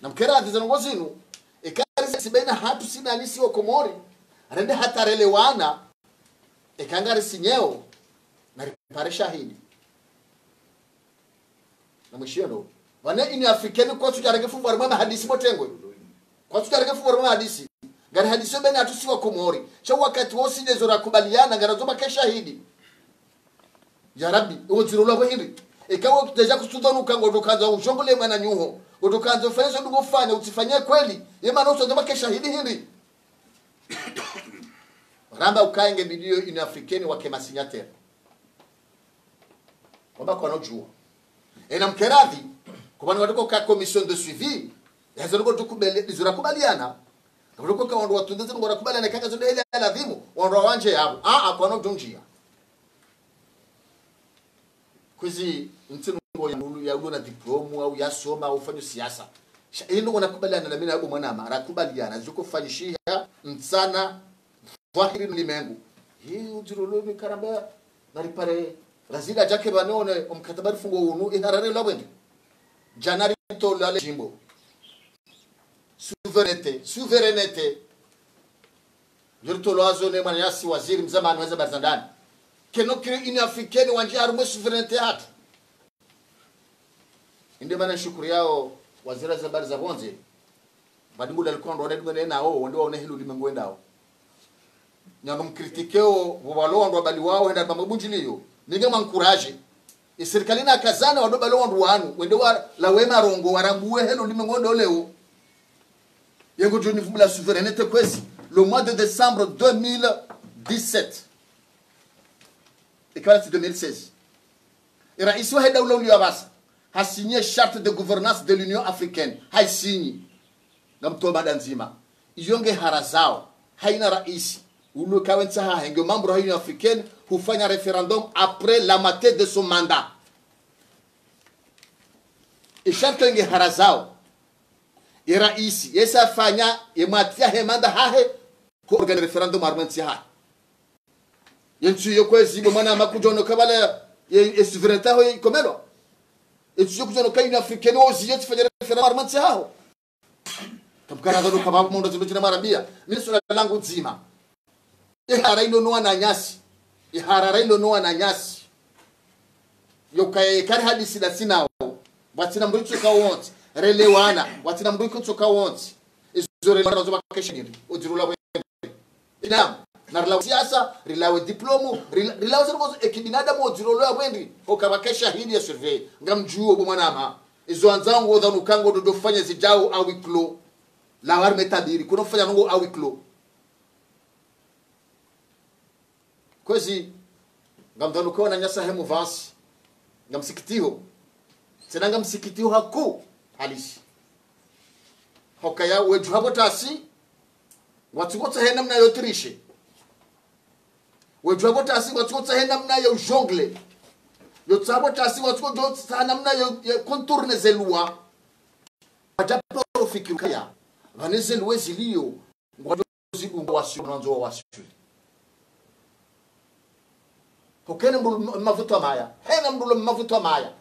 na mkeradhi ze ndrongoo zinu, eka risi baina hatru sina nisi wa Komori, rende hata relewana, eka ngari sinyeo, naripare shahidi. Na mwishiyo ndo. Pvanu Union Africaine kwatsu djarenge fuvu harimwa mahadisi motengwe. Kwatsu djarenge fuvu harimwa mahadisi. Ngari hadisi yo baina hatru si wa Komori. Sha wakati wo si ndezo rakubaliana, ngarandzo pvake shahidi. Ya Rabbi, udziro lwa hindri. Eka wo déjà kutsudhwanuka ngudjo kandza udjongole mwananyaho. Ngudjo kandza ufanye zo ndrongoo ufanya, utsifanye kweli. Ye maana utsudjo pvake shahidi hindri. Ramba ukaya nge bidi yo Union Africaine wake ma signataires. Wamba kwanodjua. Ena mkeradhi, kupvanu wandru ko ka commission de suivi, ya zo ndrongoo djo kubali, ndizo rakubaliana. Ndrongoo ka wandru watunde zo ndrongoo rakubaliana, kanga zo nde heli ya ladhimu, wandru wandje yapvo. A, a, kwanodjo ndjia. Kwezi ntsi ndrongoo ya ulu, ya ulo na diplôme, au ya soma, au fanyo siasa. Sha, inu wana kubaliana na mi na yapvo mwanama, rakubaliana, zuko fanyishiha, ntsana, dhwahiri no limengu. Hi, udziro lwa mi karamba, naripare, razida djake pvanu one, omkataba rifungo unu, iharare lwa bwende. Djana ritolwa le djimbo. Souveraineté, souveraineté. Yo ritolwa zo ne mwananyasi waziri mzamani weze habari za ndani. Keno kiri Union Africaine wandjia harumwa ye souveraineté hatru. Inde maana nishukuru yao waziri weze habari za pvondze. Pvadingula likondo, wane dingwe nao, wende waone heli ulimengu wendao. Nyano mkritikeo, pvo walo wandru wabali wao, henda pvamwe bundjiliyo. Ninge mwa encouragé. Ye sirikali nakazane wandru wabali wandru wanu, wende walawe marongo, warambuwe heli ulimengu ndo leo. Yengo djoni fumu la souveraineté kwezi, le mois de décembre deux mille dix-sept. Eka wala tsi deux mille seize. Ye raisi wahe daula uliyo apvasa, ha signé charte de gouvernance de l'Union africaine, ha i signé. Ngamtowa mada ndzima. Iyo nge harazao, haina raisi, ulo kawe ntsaha hahe, nge membre ha Union africaine, hufanya référendum après la moitié de son mandat. Ye charte nge harazao, ye raisi, yesa fanya, ye moitié yahe mandat hahe, hu organiser référendum harumwa ntsi yahahe. Ye ntsi yo kwezi bo mwanama kudjono kabala ye, ye souveraineté yaho ye ikomelwa. Ye ntsi yo kudjono ka Union africaine wo ziyo tsifanya référendum harumwa ntsi yaho. Kamkana dhwanu kaba munda zilo djina marambia. Mi suala langu ndzima. Ye harara ilo no wananyasi. Ye harara ilo no wananyasi. Yo kaya kari hadisi da sinao. Watsina mdru itsoka wontsi. Relewana. Watsina mdru itsoka wontsi. Izo relewana zo pvake shahidi. Udziro lwa bwende. Inam, na rilawe siasa, rilawe diplôme, rila-, rilawe zero kozo eki binadamu udziro lwa bwende, hoka pvake shahidi ya surveiller. Ngamdjuo bo mwanama. Izo wandzangu wodhwanuka ngodjo fanya zidjao à huis clos. La war metabiri, kuno fanya ndrongoo à huis clos. Kwezi, ngamdhwanuka wananyasi he mouvance. Ngamsikitiho. Tsena ngamsikitiho hakuu halisi. Hokaya wedjuha pvo tasi, watsukotsaha namna yo tricher. Wedjuha pvo tasi, watsukotsaha namna yo jongler. Yo tsaha pvo tasi, watsukotsaha namna yo, yo contourner ze lois. Wadja paro fikiri kaya, pvanu ze lois ziliyo, ngwadjo zidunga wasio, nwandzo wasio. Hukene mdru lo mavuta maya. Hena mdru lo mavuta maya.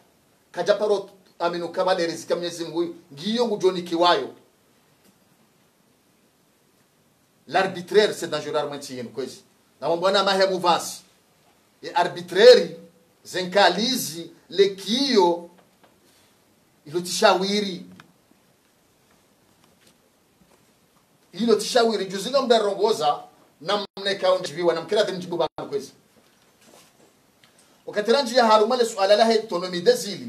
Kadja paro aminu kabale riziki ya Mwenyezi Mungu, ngiyo ngudjo nikiwayo. L'arbitraire, c'est dangereux, harumwa ntsi yinu, kwezi. Na wambwana mahe mouvance. Ye arbitraire, ze nkalizi, lekiyo, ilo tsi shawiri. Ilo tsi shawiri, juzi ngamdjo rongoza, namna ikao ndjibiwa, na mkiradhi mdjibu pvanu kwezi. Wakati randjiya harumwa le suala lahe autonomie des îles.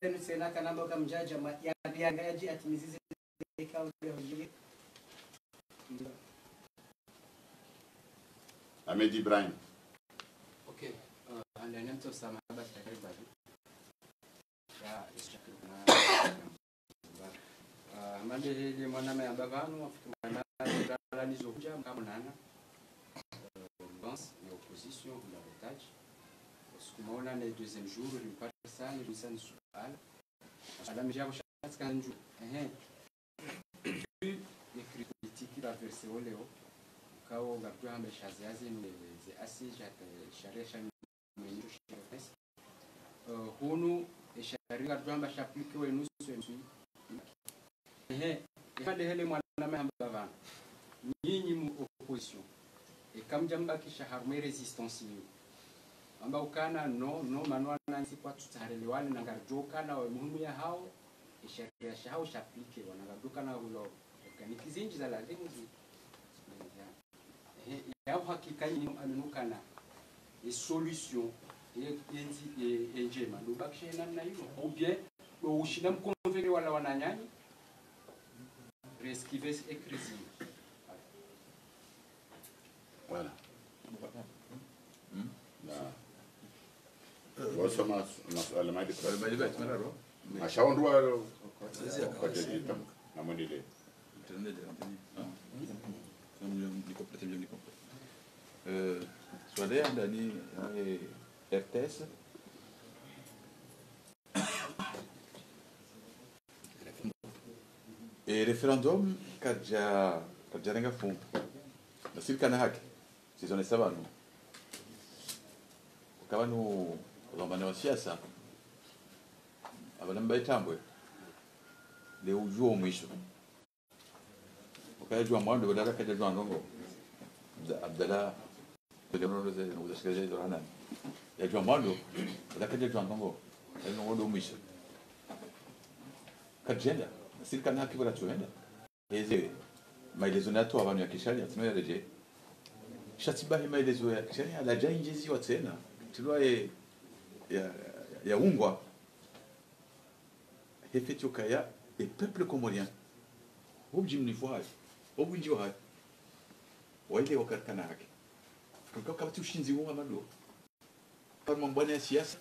enu tsena kanamba uka mdjadja ma ya bianga yadji atimizize kauli ya hujiri. Ahmed Ibrahim. Ok, euh, andani mtso samahaba shakari bali. Ya, shakari kuna. Ah, mande hele mwana mayamba pvanu, wafikiri mwana, ndala nizo hudja, mkamonana. Euh, je pense, ya opposition, hula retard. Parce que maona ne deuxième jour, limparisa, ni lisa ni suala. Suala mdjabo shatsi kanju. Ehe. Écrit politique la verse oleo. Kao ngapto hambe shazi yazi ni ze assises, hata sharia sha mwenye sharia. Euh, hunu, e sharia ngapto hamba shaplike wenu swe mswi. Ehe. Ehe, mande hele mwana namna mahamba pvanu. Nyinyi mu opposition. Eka mdja mbakisha harumwa résistance yinu. Amba ukana no, no, mana wananyasi kwatsu tsaharelewane na ngaridjo kana wa muhimu yahawo, e sharia shahawo shaplike, wana ngaridjo kana hulo. Eka ni zindji za lazimu zi. Ehe, ya uhakika nyinyi mwamini ukana e solution, e, e ndzi, e, e ndjema, ndo ubakisha namna yinu, ou bien, ndo ushinda mconvaincre wala wananyanyu, resquiver e crise. Voilà. Hmm? Na. Wasa mas-, masuala madi. Masuala madi, masuala madi. Mashawo ndo wa-, kwa tejita. Na mwendele. Tende de antenne. Hein? Ni complète, ni complète. Euh, swala ya ndani, eh, R T S. E référendum kadja, kadjarenga fumu. Nasi rikana haki. Sizone sa pvanu. Uka pvanu wamana wa siasa. Apvanu mba itambwe. Le udjuwa o mwiso. Uka yadjuwa mwando, wala kadjadjuwa ndrongo. Abda-, Abdallah, ndrongo ze, ndrongo ze shikaze zo hanani. Yadjuwa mwando, wala kadjadjuwa ndrongo. Yadjuwa ndrongo ndo mwiso. Kadjenda, nasi rikana haki pvala tsuhenda. Eze, maelezo natowa pvanu ya kisharia, tsino yaredjeyi. Sha tsi bahi maelezo ya kisharia, ladja indjezi wa tsena. Tsilwa ye, ya, ya, ya ungwa. He fait ukaya, e peuple comorien. Obji mnifu hayo. Obwindji wahayo. Waile wakarikana haki. Kulika kapvatsi ushindzi wo wa mado. Harumwa mbwana ya siasa.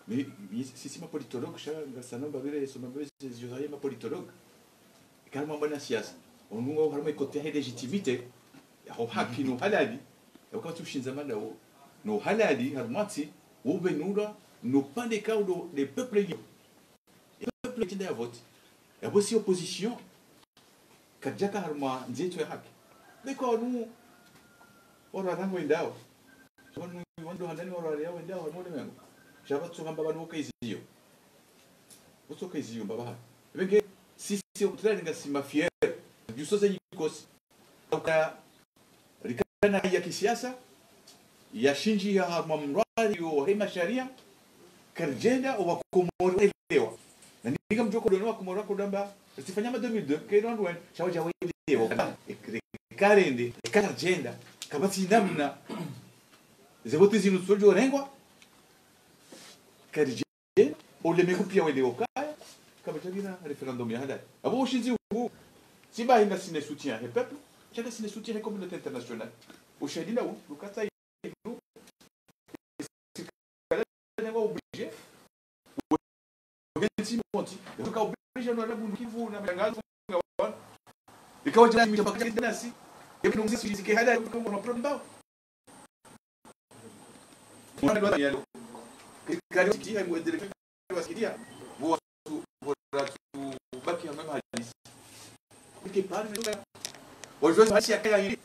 Mi, mi, sisi ma politologue, sha, ngasano mbapvire, so mbapvire, zi, zi, zi, ma politologue. Harumwa mbwana ya siasa. Onunga harumwa e côté ya légitimité. Yaho haki no halali. Yaho kapvatsi ushindza mada wo. No halali, harumwa ntsi, wo pvenura, no pande ka udo, le peuple libre. E peuple tsinda ya vote. Yapvo si opposition. Kadjaka harumwa ndzia itso ya haki. Be kwa wanu, waro warangu wendao. Wanu, wanu handani waro wari wendao, wanu wale mengo. Sha pvatsu hamba pvanu woka iziyo. Wotsoka iziyo, mbaba ha. Be nge, sisi au contraire ngasi ma fiers. Djuso ze nyikosi. Uka, rikana ya kisiasa, ya shindji ya harumwa mrwari yo he masharia, karidjenda owa Komori waelewa. Na ninga mdjo ko dono wa Komori ko damba, ritsifanya ma deux mille deux, ke ndo ndwe, sha wadja waelewa. Eka rende, eka karidjenda, kapvatsi namna, ze vote zinu tsodjo rengwa, karidjenda, ole mengo piya welewo kaya, kapvatsi kina référendum ya halali. Apvo ushindzi wu, tsi bahi ngasina soutien he peuple, sha ngasina soutien he communauté internationale. Ushahidi na wu, lukatsa inu, sirikali nengwa obligé, wentsi monti, luka obligé no la bundu kivu na matangazo, ikawa jina mita bakati nasi, yebi nungzi sisi ke halali, kuko ma problème. Mwana ndo yalo. Kali titi hayi mwendele kwa sikiria. Bo tu, bo tu baki ya mema hadisi. Ike pale ndo. Wajua hadisi ya kaya ili.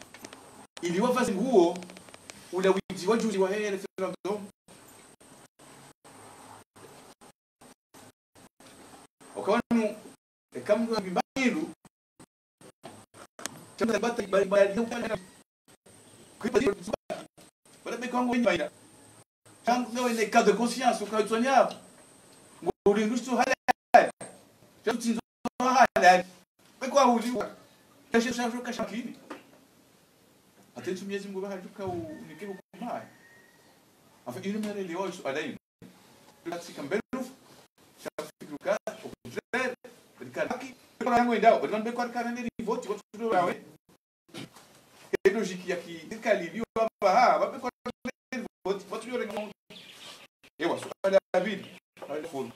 Ili wavazi nguo, ula windji wa juzi wa he référendum. Okawanu, eka mndru wa mbimba ilu, tamba bata ibali, ibali, ibali, ibali, bala beka wangu wenye maina. Tangu leo ine cas de conscience, uka utswanya. Ngo ulindu shtu halali. Shtu tsindzo halali. Beka uliwa. Kashe, kashe, kashe makini. Hata ntsu Mwenyezi Mungu baha djuka unike hukuma. Enfin, inu mnarelewa suala inu. Katika mbelu, sha fikiri ka, au contraire, rikana haki, kwa yangu endao, rikana be kwa rikana nde ni vote, watu ndio wawe. Ke logique ya ki, rikali liyo baba, ha, babe kwa nde ni vote, watu ndio rikana. Ewa, suala ya pvili, suala ya pvili.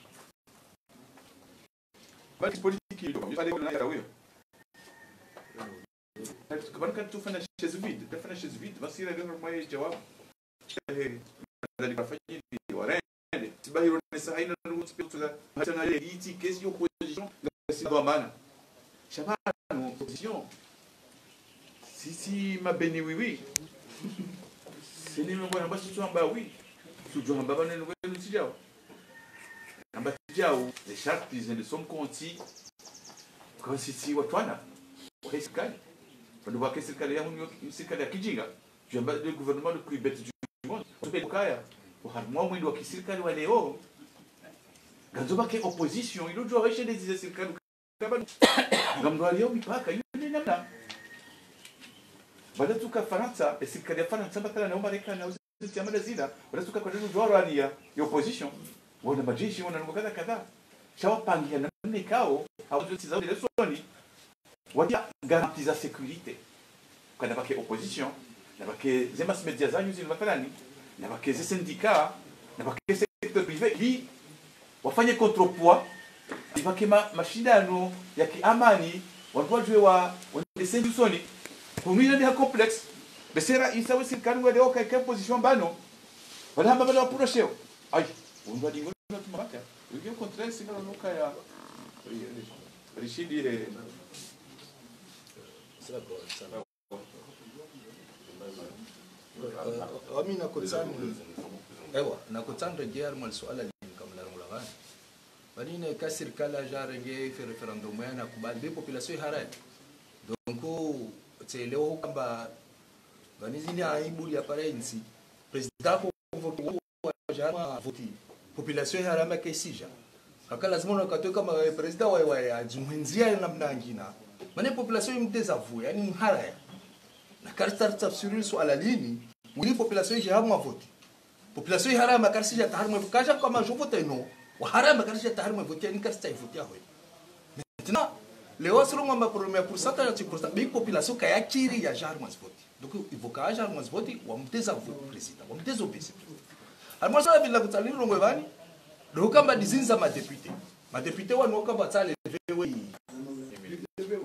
Bali politique ndio, yale kuna ya wewe. Kabla katu fanya chaise vide, kafanya chaise vide, basi ile ndio mwa jawabu. Eh, ndio kafanya nini, warende. Tsi bahi ronesa haina nungu tsi pekutula. Hata na ile iti kesi yo opposition, ngasi ndo amana. Sha pvanu, opposition. Sisi mabeni wiwi. Sini mwana basi tu amba wi. Tujua amba bane nungu tsi djao. Amba tsi djao, les chartes, ils ne sont comptis. Comme si si watwana. wahe sirikali. Pvanu pvwake sirikali ya hunu yo sirikali ya kijinga. Djwamba le gouvernement le plus bête du monde. Tupve ukaya, oharumwa omwendo wa kisirikali wa leo, ngandzo pvwake opposition, ilo djuwa waishe ndezi ze sirikali. Kaba ngamdwalio mipaka, iyo nde namna. Pvala tsuka Farantsa, e sirikali ya Farantsa, pvatala na Marekani, na uzi tia mada zila, pvala tsuka kwa neno dwara ya, ya opposition, wana majeshi, wana ndrongo kadha kadha. Sha wapangiha namna ikao, hawazo tsi za ule soni, watia garantie za sécurité. Kana pvwake opposition, na pvwake ze mass média zanyu zinu mathalani, na pvwake ze syndicat, na pvwake secteur privé, ili wafanye contrepoids, ili pvwake ma-, mashindano ya kiamani, wandru wadjuwe wa, wende seni usoni, hunu ina ndeha complexe, bese raisi we sirikali ngwende oka ike opposition mbano, wala hamba pvala wapura sheo. Ayi, wandru wadingo na tumabaka. Au contraire, sina nuka ya, rishidi, eh, Wami nakotsani. Ewa, nakotsani redjeyi harimwa le suala linu kamwe la rongolwa pvanu. Pvanu ine ka sirikali yadja yarenge ife référendum yana kubali, be population iharaya. Donc, tsi leo hukamba, pvanu zini aibu ya parentsi. Président convoqué wadja harumwa voti. Population iharaya kaitsidja. Haka lazima wakati kamba président wa, wa, ya, djumwendzia ya namna ngina. Mana population imdésavoué, yani iharaya. Na karitsaritsa tafsiri suala linu, wili population idje harumwa voti. Population iharaya kaitsidja ta harumwa, kaja kama djo voté non. Waharaya kaitsidja ta harumwa voti, yani karitsa ivoti yaho. Maintenant, leo selon ngwamba problème ya pourcentage ya tsi pourcent, be population kayakiri yadja harumwa voti. Donc, ivo kadja harumwa voti, wamdésavoué président, wamdésavoué président. Harumwa suala pvili nakotsaha nilirongwe pvanu, ndo hukamba ndizindza madéputé. Madéputé wanu hukamba tsi levé we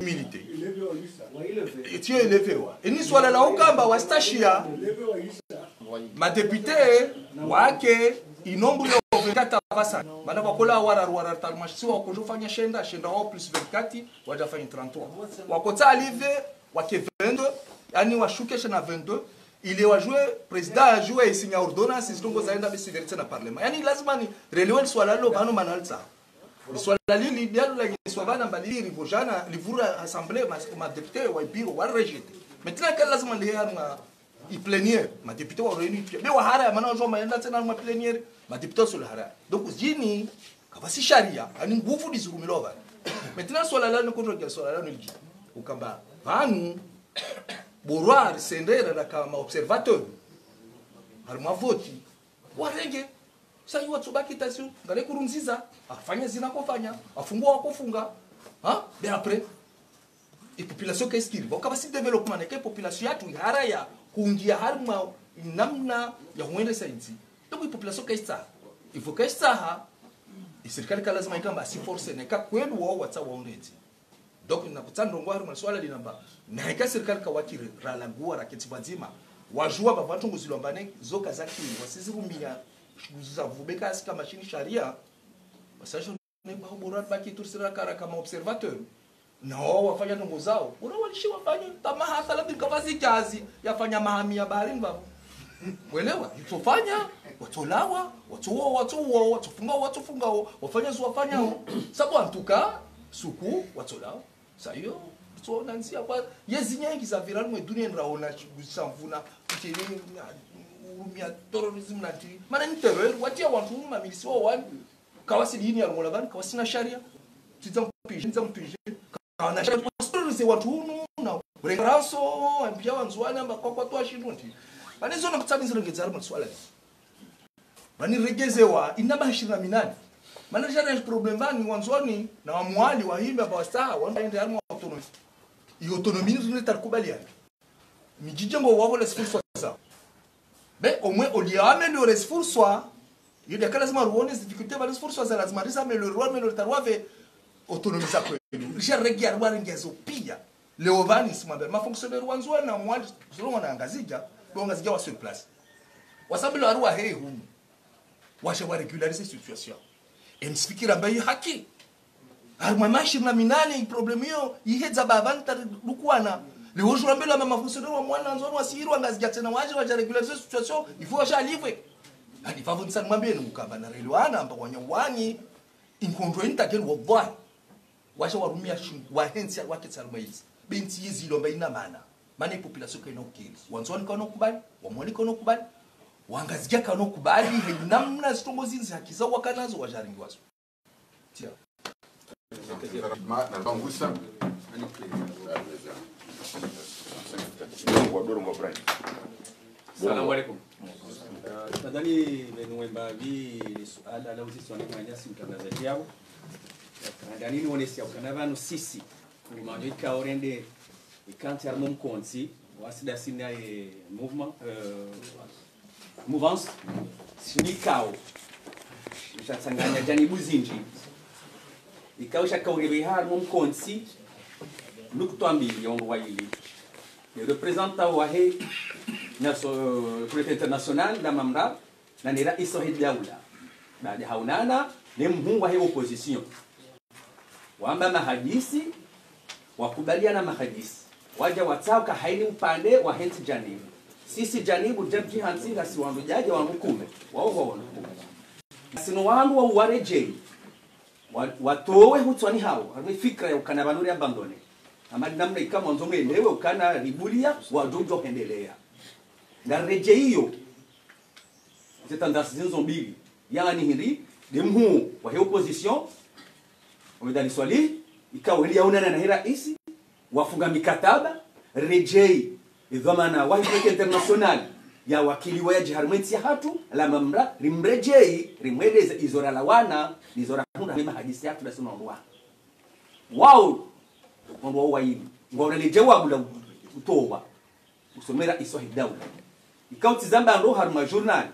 immunité. Etiyo ilevé wa. Ini suala la hukamba wastashiya madéputé wake inombre ya vingt-quatre apvasa. Mana wakola wararu wararu ta harumwa shisiwa wakodjo fanya shenda, shenda wao plus vingt-quatre, wadja fanya trente-trois. Wakotsaha levé, wake vingt-deux, yani washuke shena vingt-deux, ile wadjuwe président yadjuwe isigner ordonnance, zitrongo zaenda bisi verite na parlement. Yani lazima nirelewe le suala lilo pvanu mana litsa. Le suala lili, dialo la yiswa pvanu mbali livurwa jana, livurwa assemblée, ma, madéputé wa bureau, wa rejeté. Maintenant, ka lazima liye harumwa i plénière, madéputé wa réuni pia. Be waharaya mana wadjo mayenda tsena harumwa plénière, madéputé watsolo haraya. Donc, zini, kapvatsi sharia, ani nguvu ndizirumilwao pvanu. Maintenant, suala lanu, contre le suala lanu lidji. Hukamba, pvanu, borwa risendera na kama observateur. Harumwa voti. Warenge. Sa iwo watsobaki tasi, ngale Nkurunziza, afanya zina kofanya, afunga wakofunga. Ha? Be après, i population kaitsikiri. Pvo kapvatsi développement, neka i population yatru iharaya, hungia harumwa namna ya huendesa intsi. Donc i population kaitsaha. Ivo kaitsaha, i sirikali ka lazima ikamba si forcé, neka kweli wao watsaha waonde ntsi. Donc, nakotsaha ndrongoo harumwa le suala linu amba, na eka sirikali kawakiri, ralaguwa raketsi pvwadzima. Wadjuwa pvapvo trongo zilo amba ne, zo kazakiri, wasizirumia, shikuzi za vube kasi kama shini sharia, wasasho ne pvaho borwa baki tursira kara kama observateur. Na wao wafanya trongo zao. Borwa walishi wafanya, tama hata labda kapvatsi jazi, yafanya mahamia baharini pvapvo. Welewa, itsofanya, watsolawa, watsowa, watsowa, watsofunga, watsofunga, wafanya zo wafanyao. Sabu antuka, suku, watsolawa. Sa iyo, tsoona ntsi ya kwa, yezi nyengi za vira harumwa dunia ndraona, shikuzi sha mvuna, mtini, urumia terrorisme na ntini. Mana ni terror, watia wantru hunu mamilisi wao wani, kawasi dini ya rongolwa pvanu, kawasina sharia, tsidza mpije, tsidza mpije, kawana sharia, wasiterroriser wantru hunu, na, urenga raso, ambia wandzuwani, amba kwa kwa towa shindru ntini. Mana izo nakotsaha nizirengeze harumwa le suala linu. Pvanu regezewa, ina maha ishirini na minane. Mana jana problème pvanu, wandzuwani, na wa Mwali, wahimba, pvawatsaha, wandru waende harumwa autonomie. I autonomie ni zunile tarikubaliana. Midjidjengo wapvo les ressources zao. Be, au moins, au lieu améliorer les ressources, iyo nde ka lazima ruone difficulté pva les ressources za lazima riza améliorer, wa améliorer ta ruwapve autonomie za kweli. Risha regia ruwa rengezo pia. Leo pvanu simwambe, ma fonctionnaire wandzuwani na Mwali, selon wana Ngazidja, be Ngazidja wa sur place. Wasambile waruwa hei hunu. Washa wa régulariser situation. Emsifikira amba i haki. Harumwa maha ishirini na minane, i problème iyo, ihedza pvapvanu tari dukuwana. Leo djuu rambela ma, ma fonctionnaire wa Mwali na Ndzuwani wasihirwa Ngazidja tsena waje, waja régulariser situation, il faut washa livrer. Ani pvapvo nisa nimwambieni mukamba na relewana, amba wanyawani, inkondo intakeli wallahi. Washa warumia shingu, wahentsi, waketsi harumwa izi. Be ntsi yizi lomba ina mana. Mana ye population kayina ukili. Wandzuwani kawuna ukubali, wamwani kawuna ukubali, wangazidja kawuna ukubali, he namna zitrongo zindzi haki zawo wakanazo wadjaringiwazo. Tiens. Ma, na bangusa. Salam alaikum. Eh, nadhani pvanu wemba pvi le suala la uziswa ni mwananyasi mtrangazadji yapvo. Nadhani niwonese ukana pvanu sisi. Ngumandjo ikao rende, ikao ntsi harimwa mkontsi, wasi ndasi na ye mouvement, eh, mouvance, shinikawo. Nishatsanganya janibu zindji. Ikao shakauriwe harimwa mkontsi, nukutwa mbili ya wandru wayili. Le représentant wahe, na so, communauté internationale, la mamra, na ne raisi wahe daula. Baada haonana, ne mhuu wahe opposition. Wamba mahadisi, wakubaliana mahadisi. Wadja watsaha uka hayina upande wahe ntsi janibu. Sisi janibu, jabji hantsi ngasi wandru djadja wandru kume. Wawo ho wandru kume. Sinu wandru wa uwaredjeyi. Wa, watowe hutswani hawo. Harimwa fikira ya ukana pvanu ri abandonné. Ama namna ikao mwandzo mwelewe ukana ribuliya, wadjo udjo hendelea. Ngaredjeyi yo. Ze tendance zinu zo mbili. Yaani hindri, nde mhuu wahe opposition, Ahmed Ali Swalihi, ikao heli yaonana na he raisi, wafunga mikataba, redjeyi, idhwamana wahe communauté internationale, ya wakili wa yadji harimwa entsi yahatru, la mamra, rimredjeyi, rimweleze izo ralawana, nizo rahundra, ne mahadisi yahatru ndasi no wandru wa. Wawo, wandru wawo wayili, ngwaona ledje wabula utowa. Usomera iswa hidaula. Ikao tsi zamba ndo harumwa journal.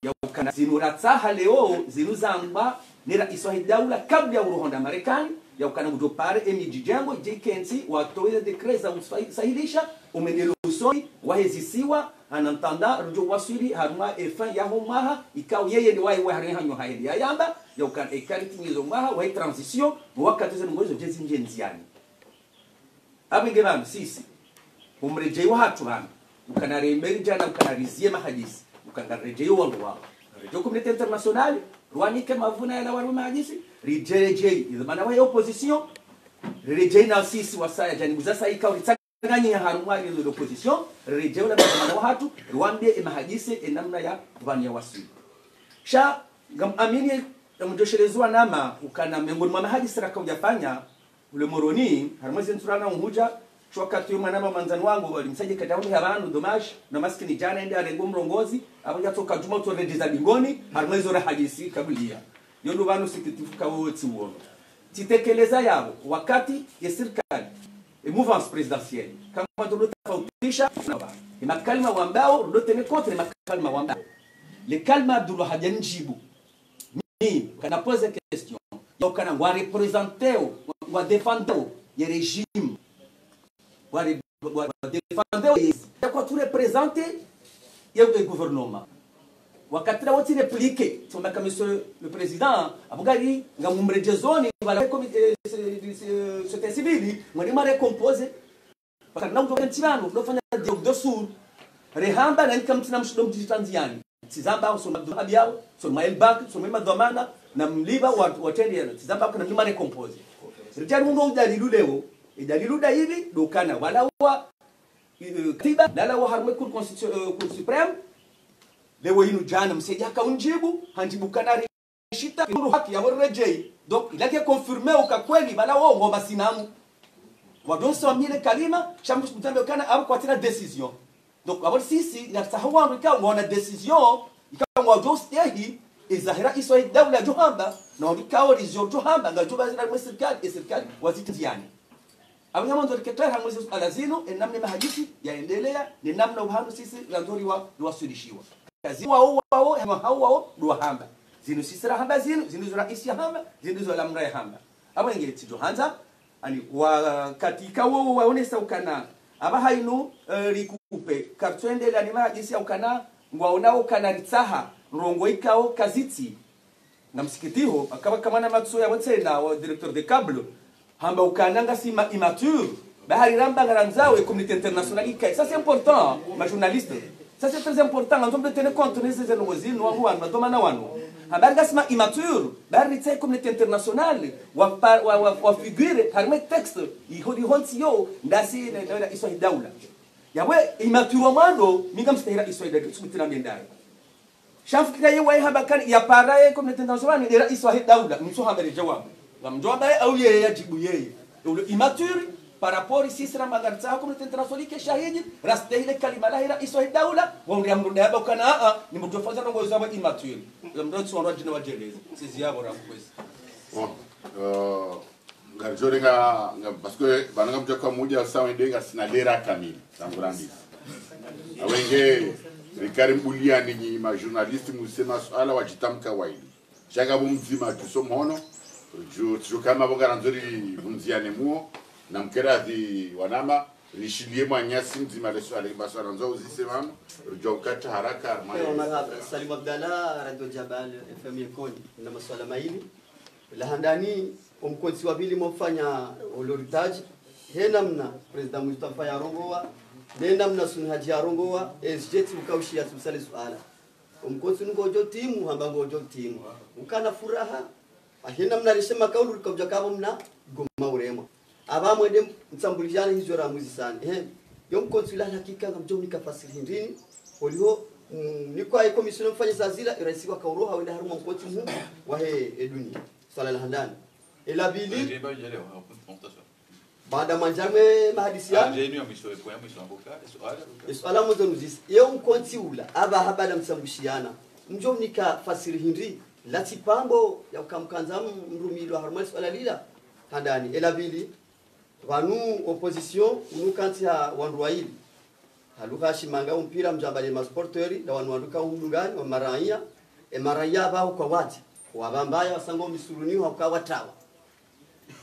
Ya ukana zinu ratsaha leo, zinu zamba, ne raisi wahe daula, kabla ya urohonda Marekani, ya ukana ngudjo pare emidji djengo, idje ikentsi, watowe décret za usahilisha, umwendelezo usoni, wahe zisiwa, en attendant, rudjo waswili, harumwa e fin yaho mwaha, ikao yeye ni waye wahe harumwa hanyo hahe ndi. Ya yamba, ya ukana ekali timizo mwaha, wahe transition, wakati zinu ngozo djezi ndje ndziani. Apvo nge pvanu sisi, umredjeyi wahatru pvanu, ukana remberi djana, ukana riziye mahadisi, ukana redjeyi wandru wawo. Redjeyi communauté internationale, rwanike mavuna yalawa harumwa mahadisi, ridjeredjeyi, idhwamana wahe opposition, ridjeyi na sisi wasaya janibu zasaya ikao ritsanganyiha harumwa ile opposition, ridjeyi ula madhwamana wahatru, rwambie emahadisi, enamna ya pvanu ya waswili. Sha, ngam amini, ngamdjoshelezwa nama, ukana miongoni mwa mahadisi raka udjafanya, ule Moroni, harumwa ze ntsu rana uhudja, sho wakati yo mwana mama mwandzani wangu, walimsadje kata ule ha pvanu, dommage, na maskini djana ende arenge mrongozi, apvo yatsoka djuma utso redjeza bingoni, harumwa izo rahadisi kabuliya. Yo ndo pvanu sikitifu kawo tsi uono. Tsitekeleza yapvo, wakati ye sirikali, e mouvance présidentielle, kama ndo tafautisha, e makalima wambao, ndo tenir compte, e makalima wambao. Le kalima Abdulwahab ya ndjibu. Mi, kana poser question. Ya ukana ngwa représenter, ngwa défendre ye régime. Ngwa re-, ngwa, ngwa défendre ye, ya kwa tu représenter ye, ye gouvernement. Wakati la wotsi répliquer, tsamba ka monsieur le président, apvo ngari, ngamumredjezoni, pvala komi-, eh, se-, se-, société civile, ngwani ma récomposer, paka na udjo kentsi pvanu, ndo fanya dialogue de sourds. Rehamba na nika mtsina mshindo mdjitrandziani. Tsi zamba, usoni Abdulwahab yawo, usoni mwa Elbak, usoni mwa madhwamana, na mlipva wa, watrende yanu. Tsi zamba, kuna mlima récomposer. Ridjari undo udalilu leo, idalilu nda ipvi, ndo ukana, walawa, eh, katiba, lalawa harumwa Cour constitu-, eh, Cour suprême, leo inu djana, msaidia ka undjibu, handjibu kana ri- shita, ndo haki ya waredjeyi. Donc, il a été confirmé uka kweli, pvala wo, wo masinamu. Wadjo somile kalima, sha mdru mtsambe kana apvo kwatsina décision. Donc, apvo sisi, na tsaha wandru ikao ngwaona décision, ikao ngwadjo stehi, ezahira iswa idaula djo hamba, na wandru ikao rizio djo hamba, ngadjo pvazira mwe sirikali, e sirikali, wazitrandziani. Apvo ngamwandzo riketera hamwe ze suala zinu, enamna mahadisi yaendelea, ne namna uhanu sisi randzo riwa-, riwaswilishiwa. Kazi wawo, wawo, hama hawo, wawo, ndo wahamba. Zinu sisi rahamba zinu, zinu zo raisi yahamba, zinu zo lamra yahamba. Apvo nge tsidjo handza, ani wakati ikao waonesa ukana, apvaha inu, eh, rikupe, karitsoendelea ni mahadisi ya ukana, ngwaona ukana ritsaha, ndrongoo ikao kazitsi, na msikitiho, akaba kamana matso ya wotsena wa directeur de câble, hamba ukana ngasi ma immature, bahari ramba ngarandzao e communauté internationale ikaye. Ça c'est important, ma journaliste. Ça c'est très important, ngandzo mbe tenir compte neze zendrongoo zinu, wangu wanu, madhwamana wanu. Habari ngasi ma immature, bari ritsahe communauté internationale, wa, wa, wa, wa figure, harimwa texte, iho, iho ntsi yo, ndasi ne, ne, ne, raisi wa daula. Yapvo, immature wa mwando, mi ngamstahi raisi wa daula, tsukutira mendaye. Sha mfikira ye waye hamba kani, ya para ye communauté internationale, ne raisi wa daula, mtsu hamba le jawabu. Ngamdjo hamba ye, au yeye, yajibu yeye. Ulo immature, par rapport, si sira magartsa, communauté internationale, ke shahidi, rastehi le kalima lahe raisi wa daula, wa uri amru daba ukana, a, a, ni mdru fanya ndrongo za immature. Ngamdjo tsi wandru wadjine wadjeleze. Sizi yapvo ra mkwezi. Bon, euh, ngaridjo renga, nga, parce que, bana ngamdjo ka mudja sawa ndenga sina lera kamili, tangu randisi. Awenge, rikari mbulia ninyi ma journaliste musema suala wadjitamka waili. Sha ngapvo mdzima tuso mhono, dju, dju kama pvo ngarandzo rivundziane muo, na mkeradhi wanama, rishiliye mwanya si mdzima leso ale basi randzo uzise pvanu, ridjo ukata haraka, Ewa, marahaba. Salim Abdallah, Radio Jabal, F M Ikoni, na masuala maili. La handani, omkontsi wa pvili mofanya oloritaji, he namna Président Mustafa yarongowa, ne namna Suni Haji yarongowa, S J T ukaushi ya tibisale suala. Omkontsi ngodjo timu, hamba ngodjo timu. Ukana furaha, ahina mna rishe makaulu rikaudja kabo mna goma uremwa. Aba mwende mtsambulijane hizo ra muzisani. Ehe. Yo mkontsi la hakika ngamdjo mnika fasiri hindrini. Oliho, mm, nikwa ye commission mfanye zazila, iraisi wa kauroha, wenda harumwa mkontsi mhu, wahe eduni. Swala la handani. Ela pvili, Baada mwandjamwe mahadisi yanu. Aje inu ya mwiso, epo ya mwiso, amboka, esuala, amboka. Esuala mwandzo nuzisi. Ye umkontsi ula, aba habada msambushiyana. Mdjo mnika fasiri hindri, latsi pambo ya ukamkandza m-, mrumilwa harumwa esuala lila. Handani, ela pvili, pvanu opposition, unu kantsi ha wandru waili. Haluha shimanga umpira mdjambale masporteri, na wanu wandru ka umdungani, wa maraya. E maraya aba ukwa wati. Wabambaya, wasango misuruni, hauka watawa.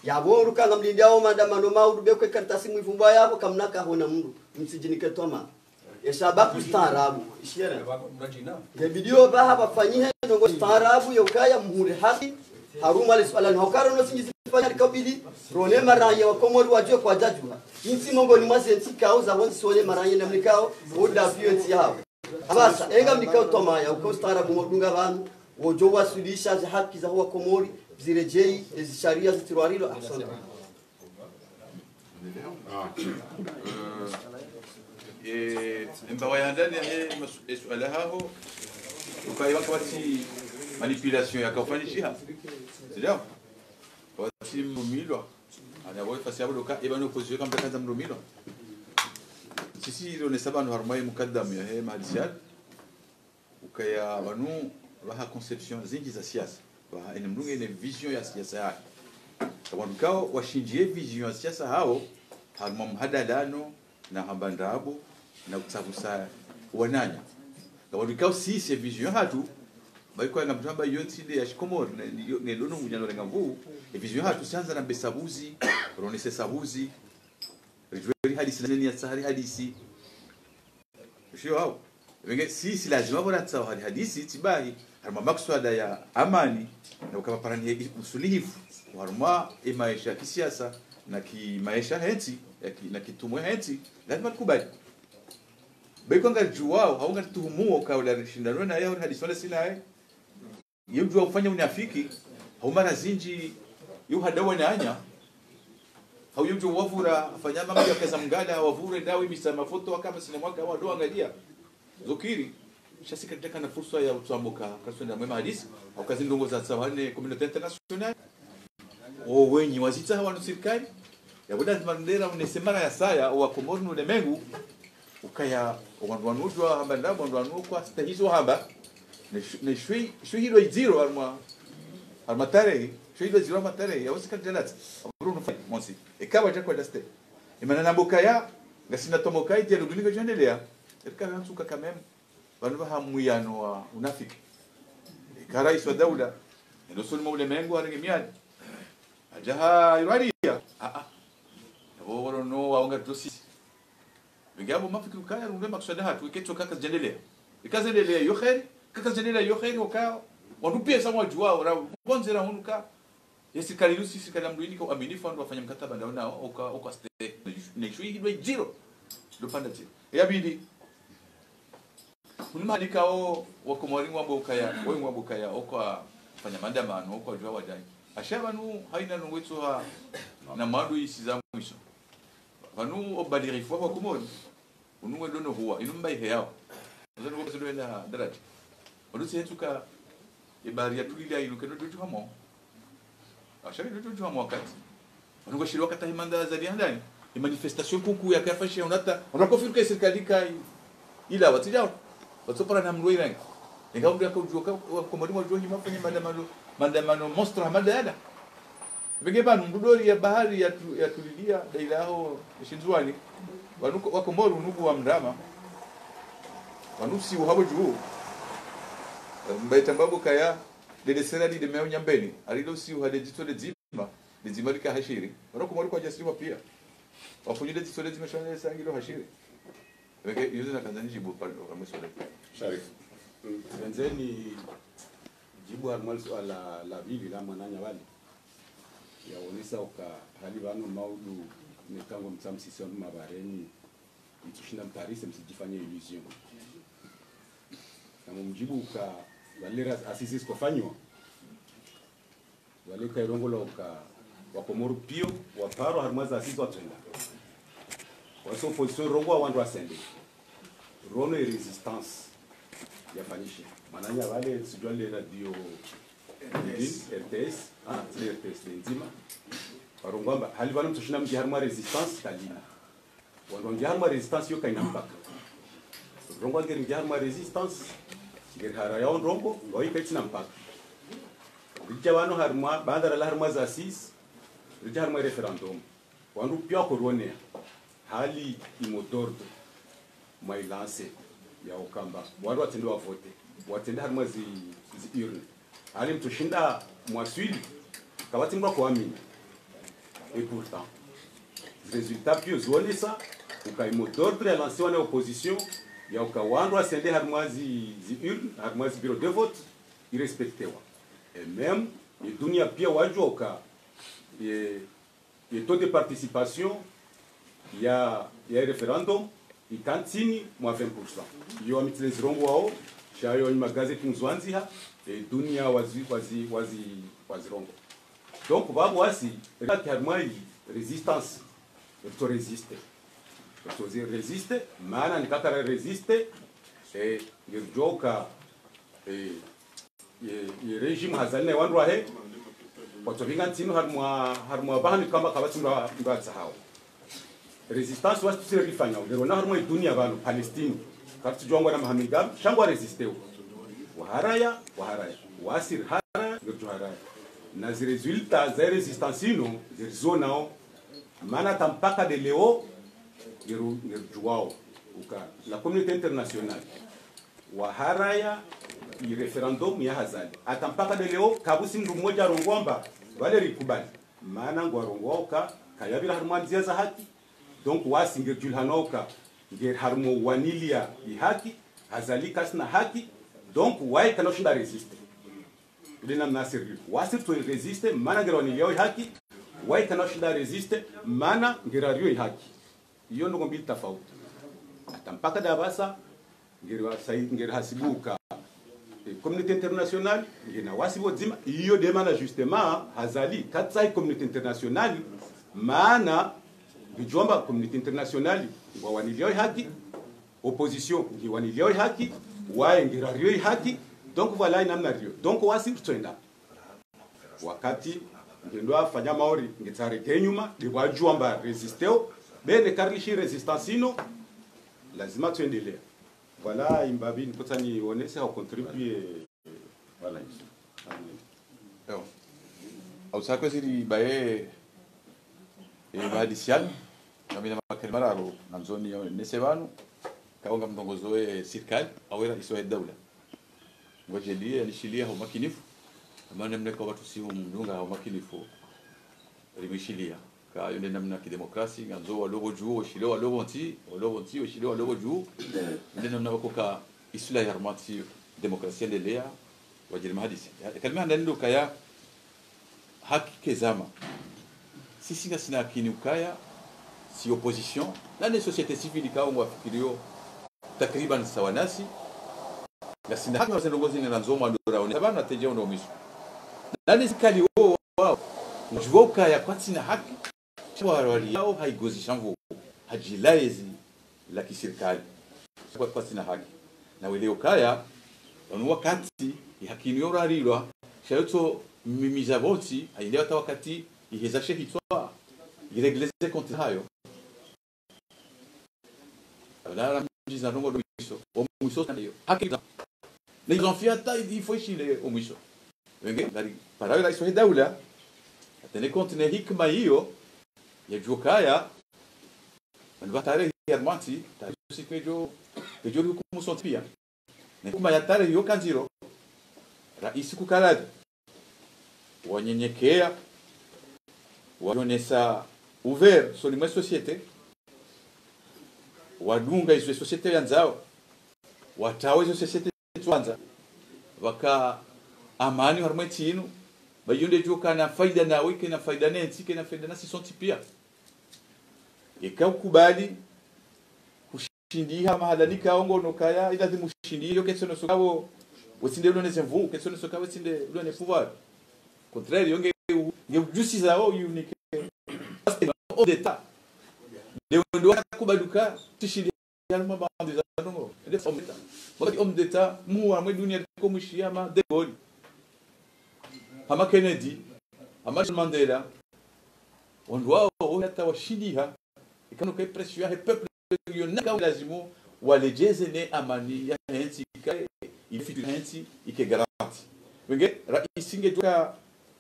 Yapvo ruka ngamlindao maandamano maudu bekwe kartasi mwivumbwa yapvo kamna kahona mndru. Msidjinike twama. Eshabaku staarabu. Ishiere. Nge bidio baha bafanyihe ndrongo staarabu yokaya mhure haki. Harumwa le suala ni hokaro no singizi fanya likabili. Rone maraya wa Komori wadjuwe kwadjadjuha. Intsi mongoni mwa ze ntsi kao za wonsi wone maraya na mnikao. Oda piyo ntsi yao. Abasa, enga mnikao twamaya, uka ustaarabu modunga pvanu, wodjo wasulisha ze haki za huwa Komori, ziredjei, ezi sharia zitirwarilo, ahsante. Ah. Eh, emba wa ya handani ya he masu-, esuala haho, uka iwa kawatsi manipulation ya kaufanyishiha. Sijao? Kawatsi mrumilwa. Ana wo fasi yapvo doka, eba no opposition kamtakandza mrumilwa. Sisi ronesa pvanu harumwa ye mukadamu ya he mahadisi yanu. Ukaya pvanu pvaha conception zinji za siasa. Pvaha ene mndru nge ne vision ya siasa yahe. Ka wandru kao washindjiye vision ya siasa hawo, harumwa mhadalano, na hamba ndrabo, na kutsabusa wananya. Ka wandru kao sisi e vision hatru, bayi kwa ngamdjo hamba yo ntsi nde ya shikomori, ne, yo, nge lono ngunya no renga mvu, e vision hatru siandza na mbe sabuzi, ronese sabuzi, ridjuwe rihadisi na neni ya tsahari hadisi. Shiyo hao. Wenge, si, si lazima pvo ratsaho hari hadisi, tsibahi, harumwa makswada ya amani, na ukapvaparani he usulihifu, harumwa e maesha ya kisiasa, na ki maesha he ntsi, ya ki, na kitumwa he ntsi, lazima tukubali. Beko ngaridjuwao, hau ngarituhumuo, kaula rishindano na yaho, hadisi wala sina yahe. Ye udjuwa ufanya unafiki, hau mara zinji, ye uhada wananya, hau ye udjuwa wavura, afanya mambo ya kaza mngala, wavure ndawe misa mafoto, waka masina mwaka, wado angalia. Zokiri, sha si karidjaka na fursa ya utsamboka, kariswenda mwe mahadisi, hau kazi ndrongo za tsawane communauté internationale. O wenyi wazitsaha wanu sirikali, ya buda zimandera unese mara ya saya, o wa Komori no ulemengu, ukaya, o wandru wanu udjuwa hamba ndrabo, wandru wanu kwa stahizo hamba, ne shu-, ne shui-, shuhidwa idziro harumwa, harumwa tarehi, shuhidwa idziro harumwa tarehi, ya wasi kandidati, aburu nufa, monsi. Eka wadja kwa daste. Imana nambo kaya, ngasina tomo kaya, dialogue ningo djendelea, erika yantsuka quand même. Pvanu pvaha mwiyano wa unafiki. Eka raisi wa daula, eno usoni mwa ulemengu harenge miadi. Hadja ha irwaliya. Ah, ah. Yapvo wolo no waonga dosisi. Wenge apvo mafikiri ukaya, runde makswada hatru, ike tso kaka zendelea. Ika zendelea yo kheri, kaka zendelea yo kheri, waka, wandru piya sa mwadjuwa, ora, bonzera hunu ka. Ye sirikali lusi, sirikali ya mndru ini ka uaminifu, wandru wafanya mkataba ndao nao, oka, oka ste, ne shuhidwa idziro. Ndo panda dziro. Ya pvili, Hunu mahalika o, wakomori ngwambo ukaya, wo ngwambo ukaya, okwa fanya maandamano, okwa djuwa wadjani. Asha pvanu, hayina nowetso ha, na mwando isiza mwiso. Pvanu obadirifu wa wakomori, unu ngwendo no huwa, inu mbayi heyao. Ozo nuko zilo ena daraja. Ondo tsi hetsuka, ebahari ya tulila inu kendo djodjo hamo. Asha kendo djodjo hamo wakati. Wanu ngwashiri wakati himanda za liandani. E manifestation kuku ya kafa shi unata. Wanu kofirika sirikali kai. Ila watsi djao. Watso para na mlo iranga. Inga mlo yaka udjuwa ka, wakomori mwadjuwa hima fanya maandamano, maandamano monstre hamada yala. Pvenge pvanu mdru dori ya bahari ya tu, ya tulilia, daila ho, shindzuwani. Wanu ko, wakomori unuku wa mdrama. Wanu si uhabo dju. Mbayi tamba bo kaya, dede sera dide meo nyambeni. Alilo si uhade dzitso de dzima. De dzima lika hashiri. Wanu wakomori kwadjasiri wa pia. Wafunyi de dzitso de dzima shana sangilo hashiri. Pvenge, yuzi na kanza nidjibu pvanu, ramesole. Sharif. Pvenzeni djibu harumwa li suala la, la pvili la mwananya wali. Yaonesa uka hali pvanu maudu nekango mtsamsisi wa mabareni. Mtsushinda mtarise msidjifanye illusion. Na mumdjibu uka pvale ra assises zikofanywa. Pvale kairongolwa uka wakomori pia, waparo harumwa za assises watswenda. Wasi opposition irongowa wandru wasende. Rono e résistance yafanyisha. Mwananya pvale, tsidjuwa le radio R T S. R T S, ah, tsi R T S, le ndzima. Warongowa amba, hali pvanu mtsushinda mdje harumwa résistance kalina. Wandru wandje harumwa résistance yo kayina mpaka. Rongowa ngeri ndje harumwa résistance, ngeri haraya ondrongo, ngayo kayitsina mpaka. Ridja pvanu harumwa, baanda ralawa harumwa za assises, ridja harumwa référendum. Wandru pia wakoronea, hali i mot d'ordre, mwa ilancer, ya ukamba. Wandru watsende wavote, watsende harumwa zi, zi urne. Hali mtsushinda mwaswili, kapvatsi mdru akoamini. Et pourtant, zi résultats pia zionesa, uka i mot d'ordre ya lancewa na opposition, ya uka wandru wasende harumwa zi, zi urne, harumwa zi bureau de vote, irespectewa. Et même, e dunia pia wadjuwa uka, e, e taux de participation ya, ya référendum, ika ntsini mwa vingt pour cent. Iyo wamitile zirongowawo, sha iyo ni magazeti mzwandziha, e dunia wazi, wazi, wazi, wazirongowa. Donc, pvapvo wasi, rikati harumwa i résistance, ritso résister. Ritso zi résister, mana nikaka ra résister, e, ngeridjoka, e, ye, ye régime ha Azali ne wandru wahe, kwatsopvinga ntsinu harumwa, harumwa pvahanu kamba kapvatsi mdru, mdru atsahao. Résistance wasi tsi rifanya, ngerona harumwa i dunia pvanu, Palestine. Kapvatsi djuwa ngwana mahamigam, sha ngwa résisté wo. Waharaya, waharaya. Wasi riharaya, ngeridjo haraya. Na zi résultats za résistance inu, ngerizonao. Mana hata mpaka de leo, ngeru, ngeridjuwao. Uka, la communauté internationale. Waharaya i référendum ya ha Azali. Hata mpaka de leo, kapvatsi mdru mdzima arongowa amba, pvale rikubali. Mana ngwarongowa uka, kayapvira harumwa ndzia za haki. Donc, wasi ngeridjulihana uka, ngeri harumwa wanilia i haki, ha Azali kasina haki. Donc, waye kana ushinda résister. Ile namna sérieux. Wasi ritso résister, mana ngeri waniliao i haki, waye kana ushinda résister, mana ngeri ario i haki. Iyo ndrongoo mbili tafauti. Hata mpaka de apvasa, ngeri wasai, ngeri hasibu uka, e, communauté internationale, ngena wasi pvodzima, iyo de mana justement, ha Azali, katsahi communauté internationale, mana, ngidjo amba communauté internationale, ngwawaniliao i haki, opposition, ngiwaniliao i haki, waye ngeri ario i haki, donc voilà, i namna rio. Donc wasi ritsoenda. Wakati, ngendo afanya mauri, ngetsareke nyuma, de wadjuwa amba résister wo, bene karilishi résistance inu, lazima tsuendelea. Voilà, imbapvi, nikotsaha nionese ha contribuer. Voilà, ici. Amen. Yo. Au sakwe ziri baye, e, mahadisi yanu, ngamina makalima mararu, ngamzoni, yo, nese pvanu, kaonga mrongozi we sirikali, au raisi wa daula. Ngwadjeliye, yanishiliye ha umakinifu. Amana mneka wandru si humdunga ha umakinifu. Rimwishiliya. Ka yo nde namna kidemokrasi, ngandzo walo pvo dju, washiliye walo pvo ntsi, walo pvo ntsi, washiliye walo pvo dju. Yo nde namna pvoko ka isula ya harumwa ntsi, demokrasi yendeleya, wadjiri mahadisi. Ya, kalima handani ndo kaya, haki kezama. Sisi ngasina yakini ukaya, si opposition, na ne société civile ikao ngwafikiriyo takriban sawa nasi, Ngasina haki na zendrongo zinu na ndzo mwando raone. Sababu na tedje ndo mwiso. Nane zikali wo wao. Mdjuwa ukaya kwatsina haki. Sha warwaliyao ha igozi sha nvuu. Ha djilaezi la kisirikali. Kwa, kwatsina haki. Na welewe ukaya, wanu wakati, ye haki inu yo ralilwa, sha yotso mimiza pvontsi, ayinde hata wakati, iheza she hitswa, iregle ze compte hayo. Abdala mdjiza ndrongo ndo mwiso, o mwiso sana yo. Haki za. Ne ils ont fait hata il faut ishinde o mwiso. Wenge, ngari, para yo raisi wa daula, atene compte ne hikima iyo, yadjuwa ukaya, wanu pva tarehi ya rmantsi, tarehi usiku edjo, edjo hukumu sontsi pia. Ne hikima ya tarehi yo kandziro, raisi kukaladhi. Wanyenyekeya, waonesa ouvert, usoni mwe société, wadunga izo société yandzao, watawa izo société tswandza, pvaka amani harumwa entsi inu, ba iyo nde djo kana faida nawe, kena faida ne ntsi, kena faida nasi sontsi pia. Eka ukubali, shindiha mahala nikao ngono kaya, ilazimu ushindihe, yo ketsi no sokao, wetsinde ulone ze nvuu, ketsi no sokao wetsinde ulone pouvoir. Contraire, yo nge u-, nge udjusizao, yu nike. Parce que homme d'État. Nde wendo wakubali uka, tsishindiha harumwa bandi za ndrongo. Ende homme d'État. Wakati homme d'État, mhuu harumwa dunia liko mwishiya hama De Gaulle. Hama Kennedy. Hama Mandela. Wandru wao, wo hata washindiha. Ikao ka pression yahe peuple yo naka lazimu waledjeze ne amani yahe ntsi ike, ile futur yahe ntsi ike garanti. Wenge, raisi ngedjo ka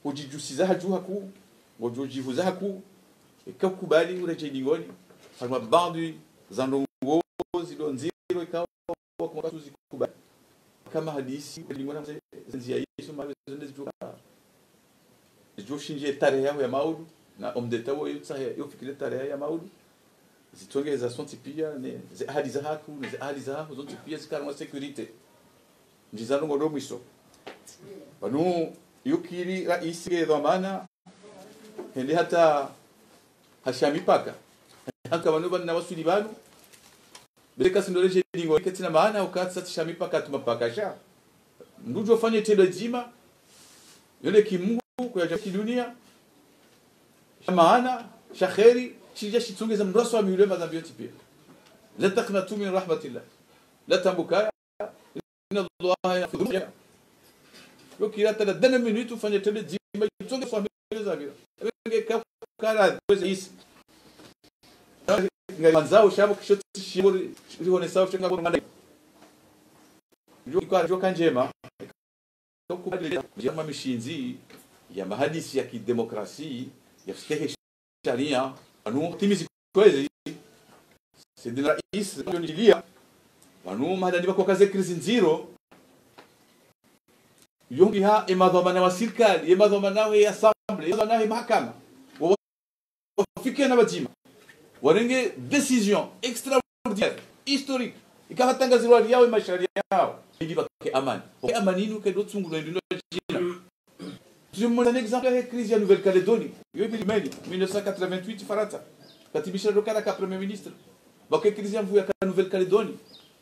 udjidjusiza hadju haku, ngodjo udjivuza haku, eka ukubali uredjei dingoni, harumwa bandi za ndrongo zilo ndziro ikao wakumaka tuzikubali. Hama hadisi, lingona ze, ze ndzia izo, ma zende zidjo, zidjo shinje tarehi yaho ya maudu, na homme d'État wo yo tsahe, yo fikire tarehi ya maudu. Zitsonge za sontsi pia, ne, ze ahadi zahaku, ne, ze ahadi zahaku, zontsi pia, zikara mwa sécurité. Ndjiza ndrongo ndo mwiso. Pvanu, yukiri raisi nge dhwamana, hende hata hasha mipaka. Hanka pvanu pvanu na waswili pvanu. Bele kasi ndo ledje dingo, ketsi na maana, uka tsatsi sha mipaka tu mapaka sha. Mndru udjo fanye tendo dzima, yonde ki Mungu, kuyadja ki dunia. Sha maana, sha kheri, shidja shitsongeza mndru aswamihi le madhambi yontsi pia. لا تقنطوا من رحمة الله. La tambukaya, إن الله يغفر الذنوب جميعا. Yo kira hata la dernière minute ufanye tendo dzima, itsonge swamihi le dhambi. Ebe nge ka-, kara, kweze isi. Nge mandzao, shabo, kisho, shibori, rihonesao, shenga, bori, nganda. Yo kwa, yo ka ndjema. Tokubali ya mishindzi, ya mahadisi ya kidemokrasi, ya stehi sharia, pvanu timizi kwezi, Sayyidina Rais, yo nidjilia, pvanu mahala ni pvako kaze crise ndziro, yo ngiha ye madhwamana wa sirikali, ye madhwamana wa assemblée, ye madhwamana wa mahakama, wa wafikiana pvadzima. Warenge décision extraordinaire, historique. Ika hatangazirwa riyawe masharia yao. Ili pvake amani. Pvake amani inu kendo tsungu no ndo djina. Tuzimona un exemple yahe crise ya Nouvelle-Calédonie. Yo ibili meni, mille neuf cent quatre-vingt-huit Farantsa. Kati Michel Rocard aka Premier Ministre. Pvake crise ya nvuu yaka Nouvelle-Calédonie.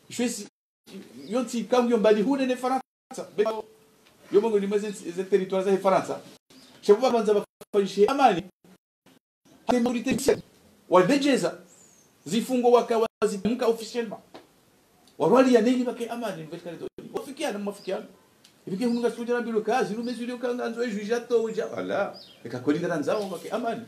Shwesi, yo ntsi ikao ngiyo mbali hunene ne Farantsa. Be-, yo mongoni mwa ze ntsi, ze territoire zahe Farantsa. Shebu pvandza pvafanyishe amani. Hata autorité officielle. Waledjeza. Zifungo waka wazitamka officiellement. Warwaliya ne ili pvake amani Nouvelle-Calédonie. Wafikiana, mwafikiana. Ipvike hunu ngasudja na bilo kazi, lume zilio ka ngandzo e juge ato udja. Wala. Eka kweli ngarandzao pvake amani.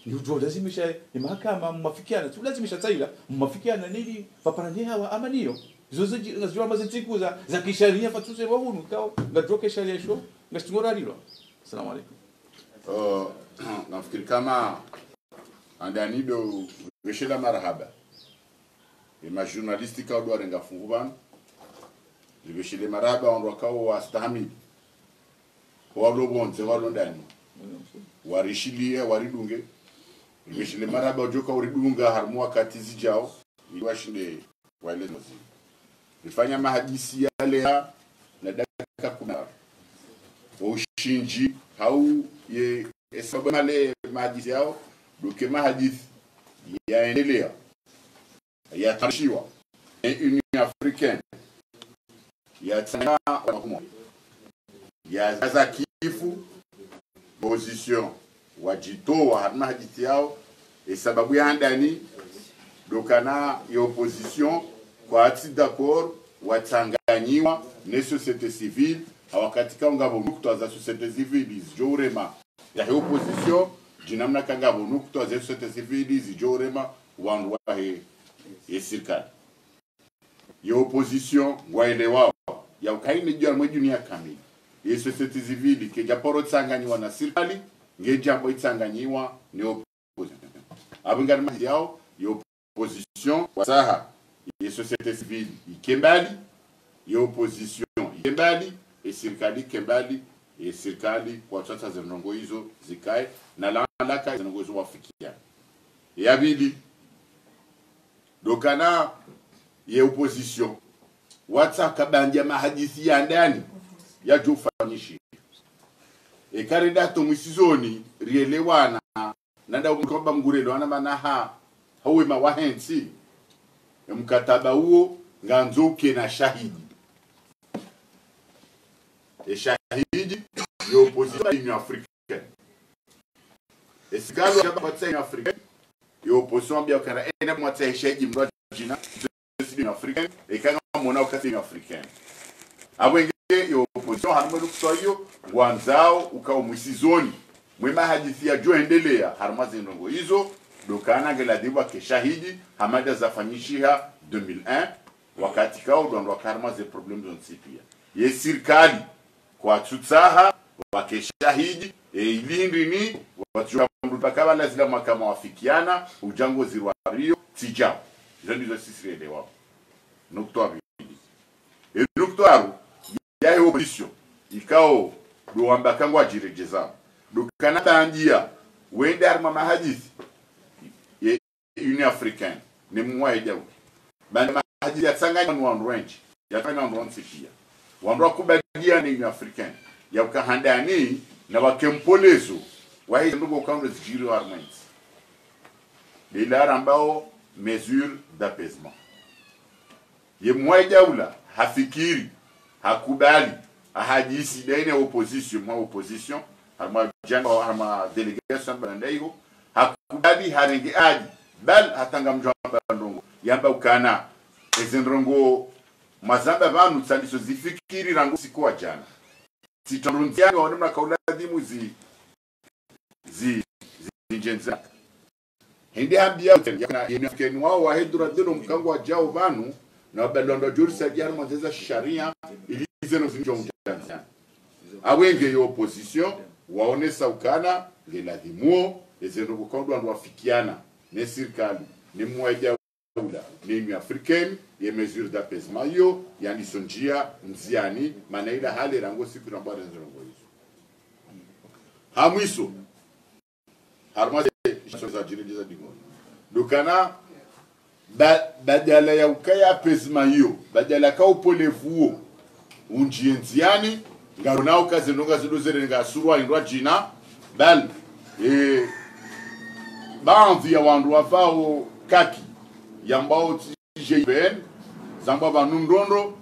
Ni udjo lazimisha ye mahakama mwafikiana. Tsi ulazimisha tsaila, mwafikiana ne ili pvaparane hawa amani yo. Zo ze dji-, ngazidjo hama ze ntsiku za, za kisharia fatsuse wa hunu, kao, ngadjoke sharia sho, ngashitsungoralilwa. Assalamu alaikum. Oh, nafikiri kama andani ndo riveshela marahaba. Ye ma journaliste kao ndo warenga fungu pvanu. Riveshele marahaba wandru wakao wastahamili. Walo pvondze, walo ndani. Warishilie, waridunge. Riveshele marahaba udjoka uridunga harumwa wakati zidjao. Ili washinde waeleze mazimu. Rifanya mahadisi yale ya na dakika kumi na tano. Ushindzi hau ye, ye sababu male mahadisi yao, ndo uka mahadisi yaendelea, yatayarishiwa ne Union Africaine, yatsanganya wa Komori. Yazaza kifu, opposition, wadjitowa harumwa mahadisi yawo, ye sababu ya handani, ndo ukana ye opposition, kwatsi d'accord, watsanganyiwa, ne société civile, ha wakati kawu ngapvo nukutwa za société civile, zidjo urema, yahe opposition, djinamna ka ngapvo nukutwa ze société civile, zidjo urema, wandru wahe, ye sirikali. Ye opposition ngwaelewao, ya uka ine djua mwe dunia kamili. Ye société civile, kedja paro tsanganyiwa na sirikali, ngedja paro itsanganyiwa ne opposition. Apvo ngari mazi yawo, ye opposition, watsaha, ye société civile, ike mbali, ye opposition, ike mbali, ye sirikali, ike mbali, ye sirikali, kwatsatsaha ze ndrongoo izo, zikaye, na la, laka, ze ndrongoo izo wafikiana. Ya pvili, ndo ukana ye opposition, watsaha baanda ya mahadisi ya handani, yadjo ufanyishiha. Eka renda to mwisizoni, rielewana, nanda umkomba mgurelewana mana ha, ha wema wahe ntsi, ye mkataba uwo, ngandzo uke na shahidi. Ye shahidi, ye opposition ya Union Africaine. Ye sirikali ya ba kwatsaha Union Africaine, ye opposition wambia ukana, ena mwatsaha ye shahidi mdru djina, Union Africaine, eka ngamwona uka tsi Union Africaine. Apvo nge ye opposition, harumwa nukutwa iyo, ngwandzao uka o mwisizoni, mwe mahadisi yadjo endelea, harumwa ze ndrongoo izo, ndo ukana ngeladhimu wake shahidi, hama nda zafanyishiha deux mille un, wakati kawu ndo wandru waka harumwa ze problèmes zontsi pia. Ye sirikali, kwatsutsaha, wake shahidi, e, ili ndrini, watsuka mdru paka pvala zila mwaka mwafikiana, udja ngo zirwa rio, tsi djao. Izo ndizo sisi rielewao. Nukutwa pvili. E nukutwa raru, yahe opposition, ikao, ndo wamba ka ngwadjiredjezao. Ndo ukana baanda ya, wende harumwa mahadisi, ye Union Africaine, ne mwahe djawu. Baanda mahadisi yatsanganya wandru wendji, yatsanganya wandru wontsi pia. Wandru wakubaliana ne Union Africaine, ya uka handani, na wake mpolezo, wahe ze ndrongoo kawu ndo zidjiri harumwa entsi. Nde ila rambao mesure d'apaisement. Ye mwahe daula, hafikiri, hakubali, ahadisi, daine opposition, mwa opposition, harumwa djanga, harumwa délégation, mba nda iho, hakubali, harenge ahadi, bal, hata ngamdjo hamba ndrongoo, yamba ukana, eze ndrongoo, mwazamba pvanu, tsandiso zifikiri rangu usiku wa djana. Tsi tondro ndziani, waone mna kaula ladhimu zi, zi, zi, zi ndjenzaka. Hende hambia uteni, yakana, yenu yafikeni wao, wahe dura delo mkango wadjao pvanu, na wabalwa ndo djuri sadi harumwa ndzia za sharia, ili zeno zindjo mdjandzani. Apvo nge ye opposition, waonesa ukana, ngeladhimuo, eze ndrongoo kawu ndo wandru wafikiana, ne sirikali, ne mwahe daula, ne Union Africaine, ye mesure d'apaisement iyo, yandiso ndjia, ndziani, mana ila hale rangu siku rambwa eze ndrongoo izo. Ha mwiso, harumwa ze, zadjiri ndiza dingo. Ndo ukana, ba, badala ya ukaya apaisement iyo, badala ka upole vuo, undjie ndziani, ngarona uka ze ndrongoo zilo zerenga surwa indrwa djina, bal, e, baadhwi ya wandru wavao kaki, yambao tsi G I B N, zambwa pvanu ndrongoo,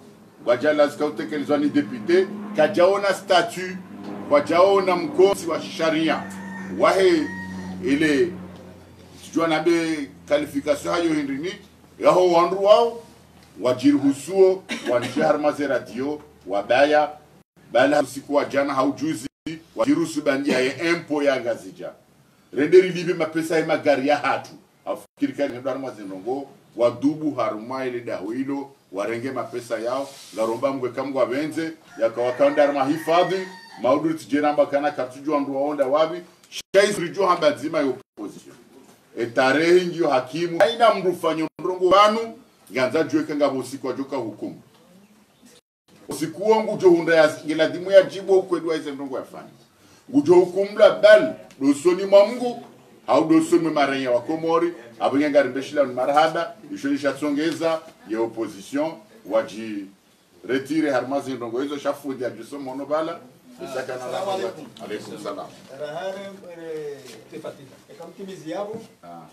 ngwadjalazimu utekelezwa ni député, kadjaona statut, kwadjaona mkontsi wa sharia. Wahe ile, tsidjua nambe qualification hayo hindrini, yaho wandru wao, wadjiri husuo, wandjia harumwa ze radio, wabaya, bala usiku wa djana hau juzi, wadjiri husu bandia ye impôt ya Ngazidja. Rende rilipve mapesa ye magari yahatru. Afikiri kani ndo harumwa ze ndrongoo, wadubu harumwa ile daho ilo, warenge mapesa yao, ngaromba Mngu eka Mngu apvendze, yaka wakanda harumwa hifadhwi, mauduri tsidjera amba kana karitsudjua ndo waonda wapvi, sha izo ridjua hamba ndzima ye opposition. E tarehi ngiyo hakimu, haina mndru ufanyo ndrongoo pvanu, ngandza djuwe ka ngapvo usiku wadjoka hukumu. Usiku wo ngudjo hundra ya, ngeladhimu yadjibu ukweli wa ize ndrongoo yafanya. Ngudjo hukumlwa bal, ndo usoni mwa Mngu, hau ndo usoni mwe marenya wa Komori, apvo nge ngarimbeshilani marahaba, isho nishatsongeza, ye opposition, wadji retire harumwa ze ndrongoo izo sha fundi yadjuso mono pvala, isaka na. Assalamu alaikum. Alaikum salam. Rahare, eh, eka mtimizi yapvo, ah,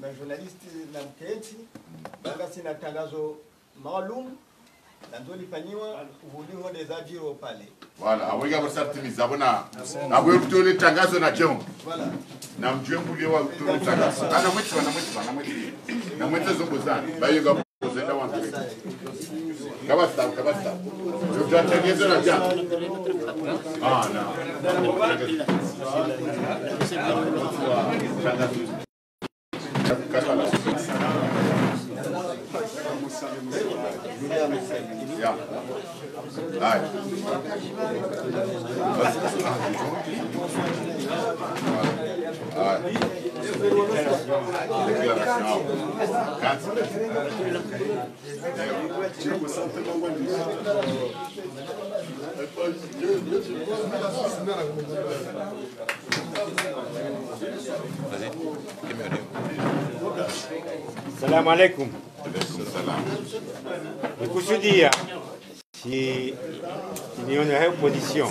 ma journaliste na mketsi, ba ngasina tangazo maalum, Nando lifanyiwa, uvuliho nde zadjiri pvale. Voilà, apvo inga pvo sa timiza pvo na, apvo yo kutole tangazo na djeo. Voilà. Na mdjuwe mbuli wa kutole tangazo. Ana mwetsi, ana mwetsi, ana mwetsi. Na mwetsi zombo zani. Bayo nga zenda wangu. Kabasta, kabasta. Yo dja tangazo na dja. Ah, na. Tangazo. Salam alaikum. Nikusudia, si, si nione hayo opposition.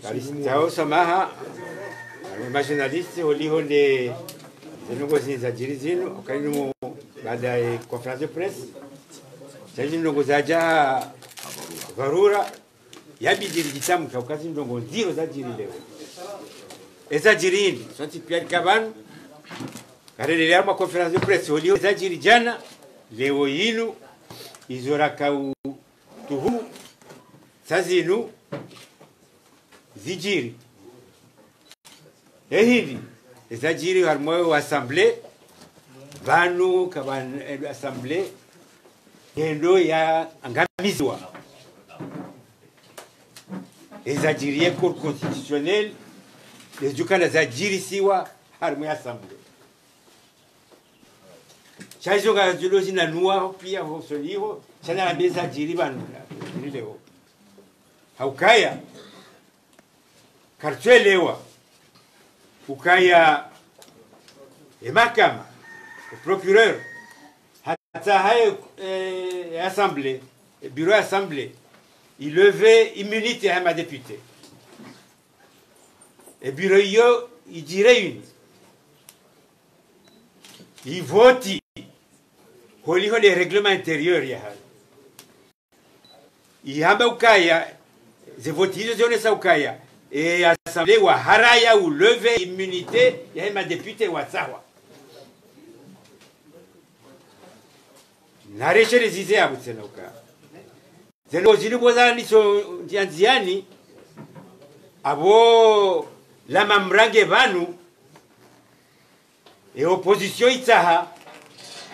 Kalisitao samaha, ma journaliste, holiho nde, ze ndrongoo zinu zadjiri zinu, wakati nu baada ya conférence de presse, sha zinu ndrongoo zadja dharura, yabidi ridjitamke, wakati ndrongoo ndziro zadjiri leo. Ezadjiri hindri, sontsi pia rika pvanu, karelelea ma conférence de presse, holiho zadjiri djana, leo yinu, izo raka utuhumu, sa zinu, zidjiri. Ehindri, ezadjiri harimwa yo assemblée, pvanu kapva, eh, assemblée, yendo ya angamiziwa. Ezadjiri ye Cour constitutionnelle, ndezidjukana zadjirisiwa harimwa yo assemblée. Sha izo ngazidjo zinanuwa pia hosoni ho, sha narambe zadjiri pvanu, zadjiri leo. Haukaya, karitsuelewa ukaya, e mahakama, e procureur, hata haye, eh, assemblée, e bureau ya assemblée, ileve immunité ya ma député. E bureau iyo idjiréuni, ivoti, holiho nde règlement intérieur yahayo. Ihamba ukaya, ze voti izo zionesa ukaya, e assemblée waharaya uleve immunité yahe ma député watsahwa. Naresheleze ze apvo tsena ukaya, ze ndrongoo zinu pvo zaniso ndziani, apvo la mamlaka pvanu, e opposition itsaha,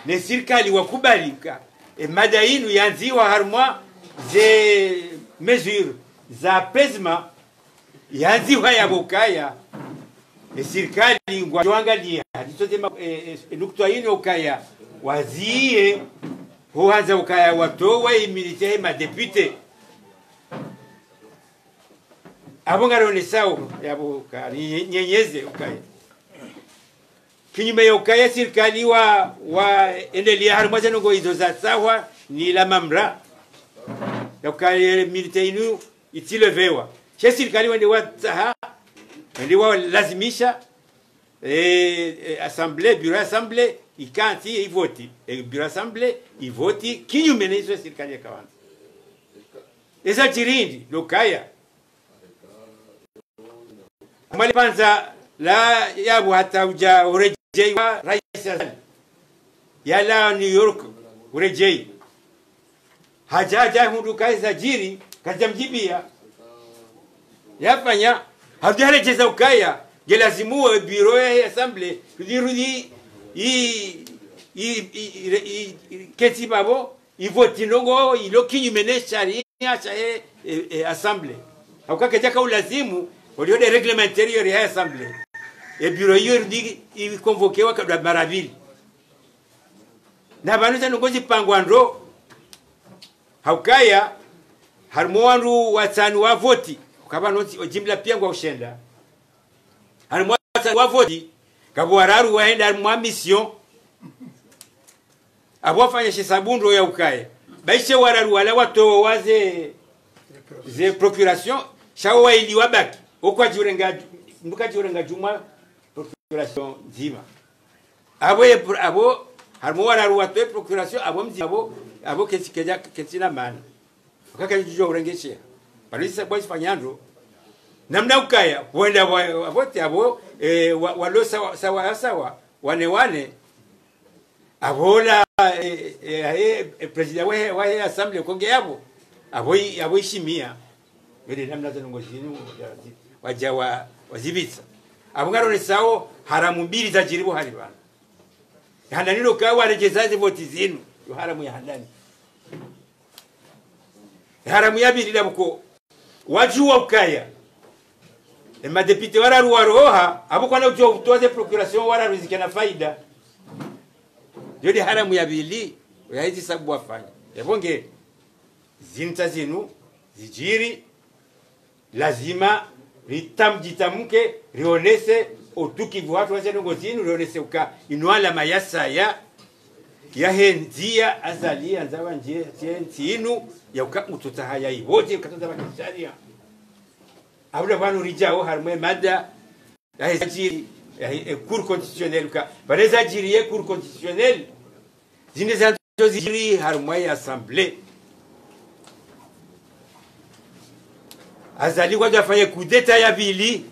ne sirikali wakubali ka, e mada inu yandzihwa harimwa ze mesures za apaisement, yandzihwa yapvo ukaya, e sirikali ngwadjo angalia, hadiso tema, e, e, e nukta inu ukaya, waziye, ho handza ukaya watowe immunité yahe ma député. Apvo ngarionesao, yapvo ka, ni, nyenyeze ukaya. Kinyume ya ukaya sirikali wa, wa endelea harimwa ze ndrongoo izo zatsahwa ni la mamlaka. Ya ukaya immunité inu itsilevewa. She sirikali wende watsaha, wende walazimisha, eh, eh, assemblée, bureau ya assemblée, ikantsi, ivoti. Eh, bureau ya assemblée, ivoti, kinyume ne izo sirikali yakawandza. Ezadjiri hindri, ndo ukaya. Mwali pvandza la yapvo hata udja uredjeyi wa Rais Azali. Yalawa New York, uredjeyi. Hadja, hadja hundru ukaya zadjiri, kazidja mdjibiya. Yafanya, harudi haredjeza ukaya, nge lazimu we bureau ya assemblée, rudi, rudi, i, i, i, i, i, i, ketsi pvapvo, ivoti ndrongoo ilo kinyume ne sharia shahe, e, e, assemblée. Hauka kedjaka ulazimu, holiho nde règlement intérieur ya assemblée. E bureau iyo irudi iconvoquewa kadwa mara mbili. Na pvanu ze ndrongoo zipangwa ndro, haukaya, harimwa wandru watsanu wavoti, ukaya pvanu ntsi, o jimla pia ngwao shenda. Harimwa watsanu wavoti, ngapvo wararu wahenda harimwa mission, apvo wafanya she sabu ndro ya ukaya. Baishe wararu wala watowa ze, ze procuration, sha wo waili wabaki. Okwadjiurenga, mdru kadjiurenga djumwa procuration ndzima. Apvo ye pro-, apvo Harumwa wararu watowe procuration, apvo mdzima apvo, apvo ketsi, ketsi, ketsina maana. Wakaka ndjudjuwa urengesheha. Pvanu isa bwa zifanya ndro. Namna ukaya, wenda wa, wa, wote apvo, eh, wa, walo sawa, sawa, sawa, wane, wane. Apvo ola, eh, eh, eh, eh, président wahe, wahe assemblée konge yapvo. Apvo i, apvo ishimia. Yo nde namna zinu ngo zinu, wadja wa, wazipvitsa. Apvo ngaronesao, haramu mbili zadjiri pvo hari pvanu. Handani lo ukaya waredjeza ze voti zinu. Yo haramu ya handani. Haramu ya pvili ndapvo ko wadjuwa ukaya, e madéputé wararu waroha, apvo kwana udjuwa utowa ze procuration wararu zikana faida. Yo nde haramu ya pvili, ya hizi sabu wafanya. Yapvo nge, zinu tsa zinu, zidjiri, lazima ritam-, djitamke, rionese utukivu hatru wa ze ndrongo zinu, rionese uka inu alama ya saya, yahe ndzia Azali yandza pvandje, tse ntsi inu, ya uka utsotsaha ya iwodje, uka tsotsaha pva kisharia. Apvo nda pvanu ridjao harumwa e mada, yahe zadjiri, yahe, e Cour constitutionnelle uka, pvale zadjiri ye Cour constitutionnelle, zinde zandzo zidjiri harumwa ye assemblée. Azali kwadja fanye coup d'État ya pvili.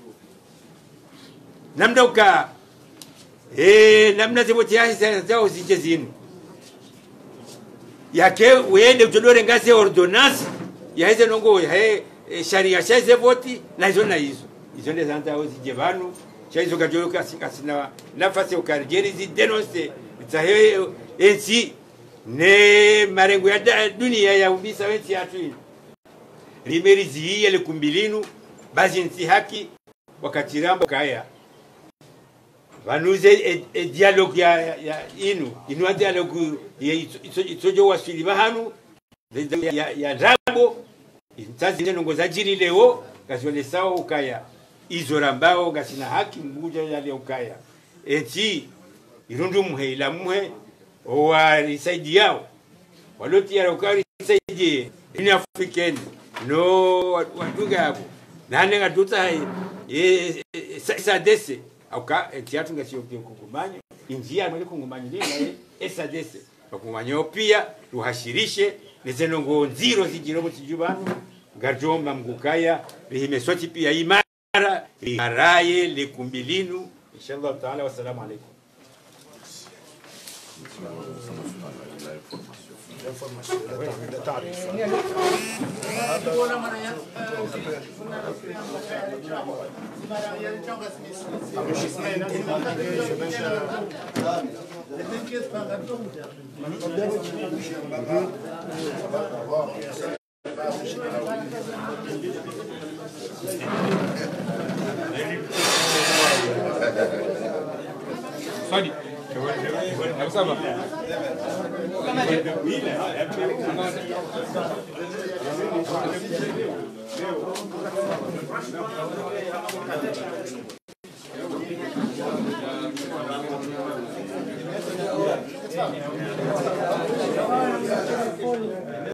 Namna uka, eh, namna ze voti yahe za, zao zidje zinu. Yake wende udjo dorenga ze ordonnance, yahe ze ndrongo, yahe, eh, sharia shahe ze voti, na izo na izo. Izo nde zandzao zidje pvanu, sha izo kadjolo kasi, kasina nafasi uka ridjeri zi dénoncer, itsahe, eh, entsi, ne marengo ya da-, dunia ya umbisa wentsi yatru inu. Rime rizihiye le kumbi linu, ba zinu tsi haki, wakati ramba ukaya. Pvanu ze, e, e dialogue ya, ya, ya inu, inu a dialogue ya itso, itso, itsodjo waswili pvahanu, ze, ze, ya, ya, ya ndrabo, intsazi ne ndrongo zadjiri leo, ngazionesao ukaya. Izo rambao, ngasina haki, Mngu dja ya leo ukaya. Entsi, irundru mhe, ila mhe, owarisaidiao. Walo tayari uka warisaidie, Union Africaine, no wa-, wadunga yapvo. Nane ngadutsa hai, e, e, e, sa-, S A D C. Auka, entsi yatru ngasi yo kungumanyo. Indzia mwele kungumanyo lina, e, S A D C. Wakungumanyo pia, ruhashirishe, ne ze ndrongo ndziro zidjiro pvo tsidju pvanu, ngaridjo omba Mngu ukaya, rihime sontsi pia imara, riharaye le kumbi linu. Inshallah taala, wassalamu alaikum.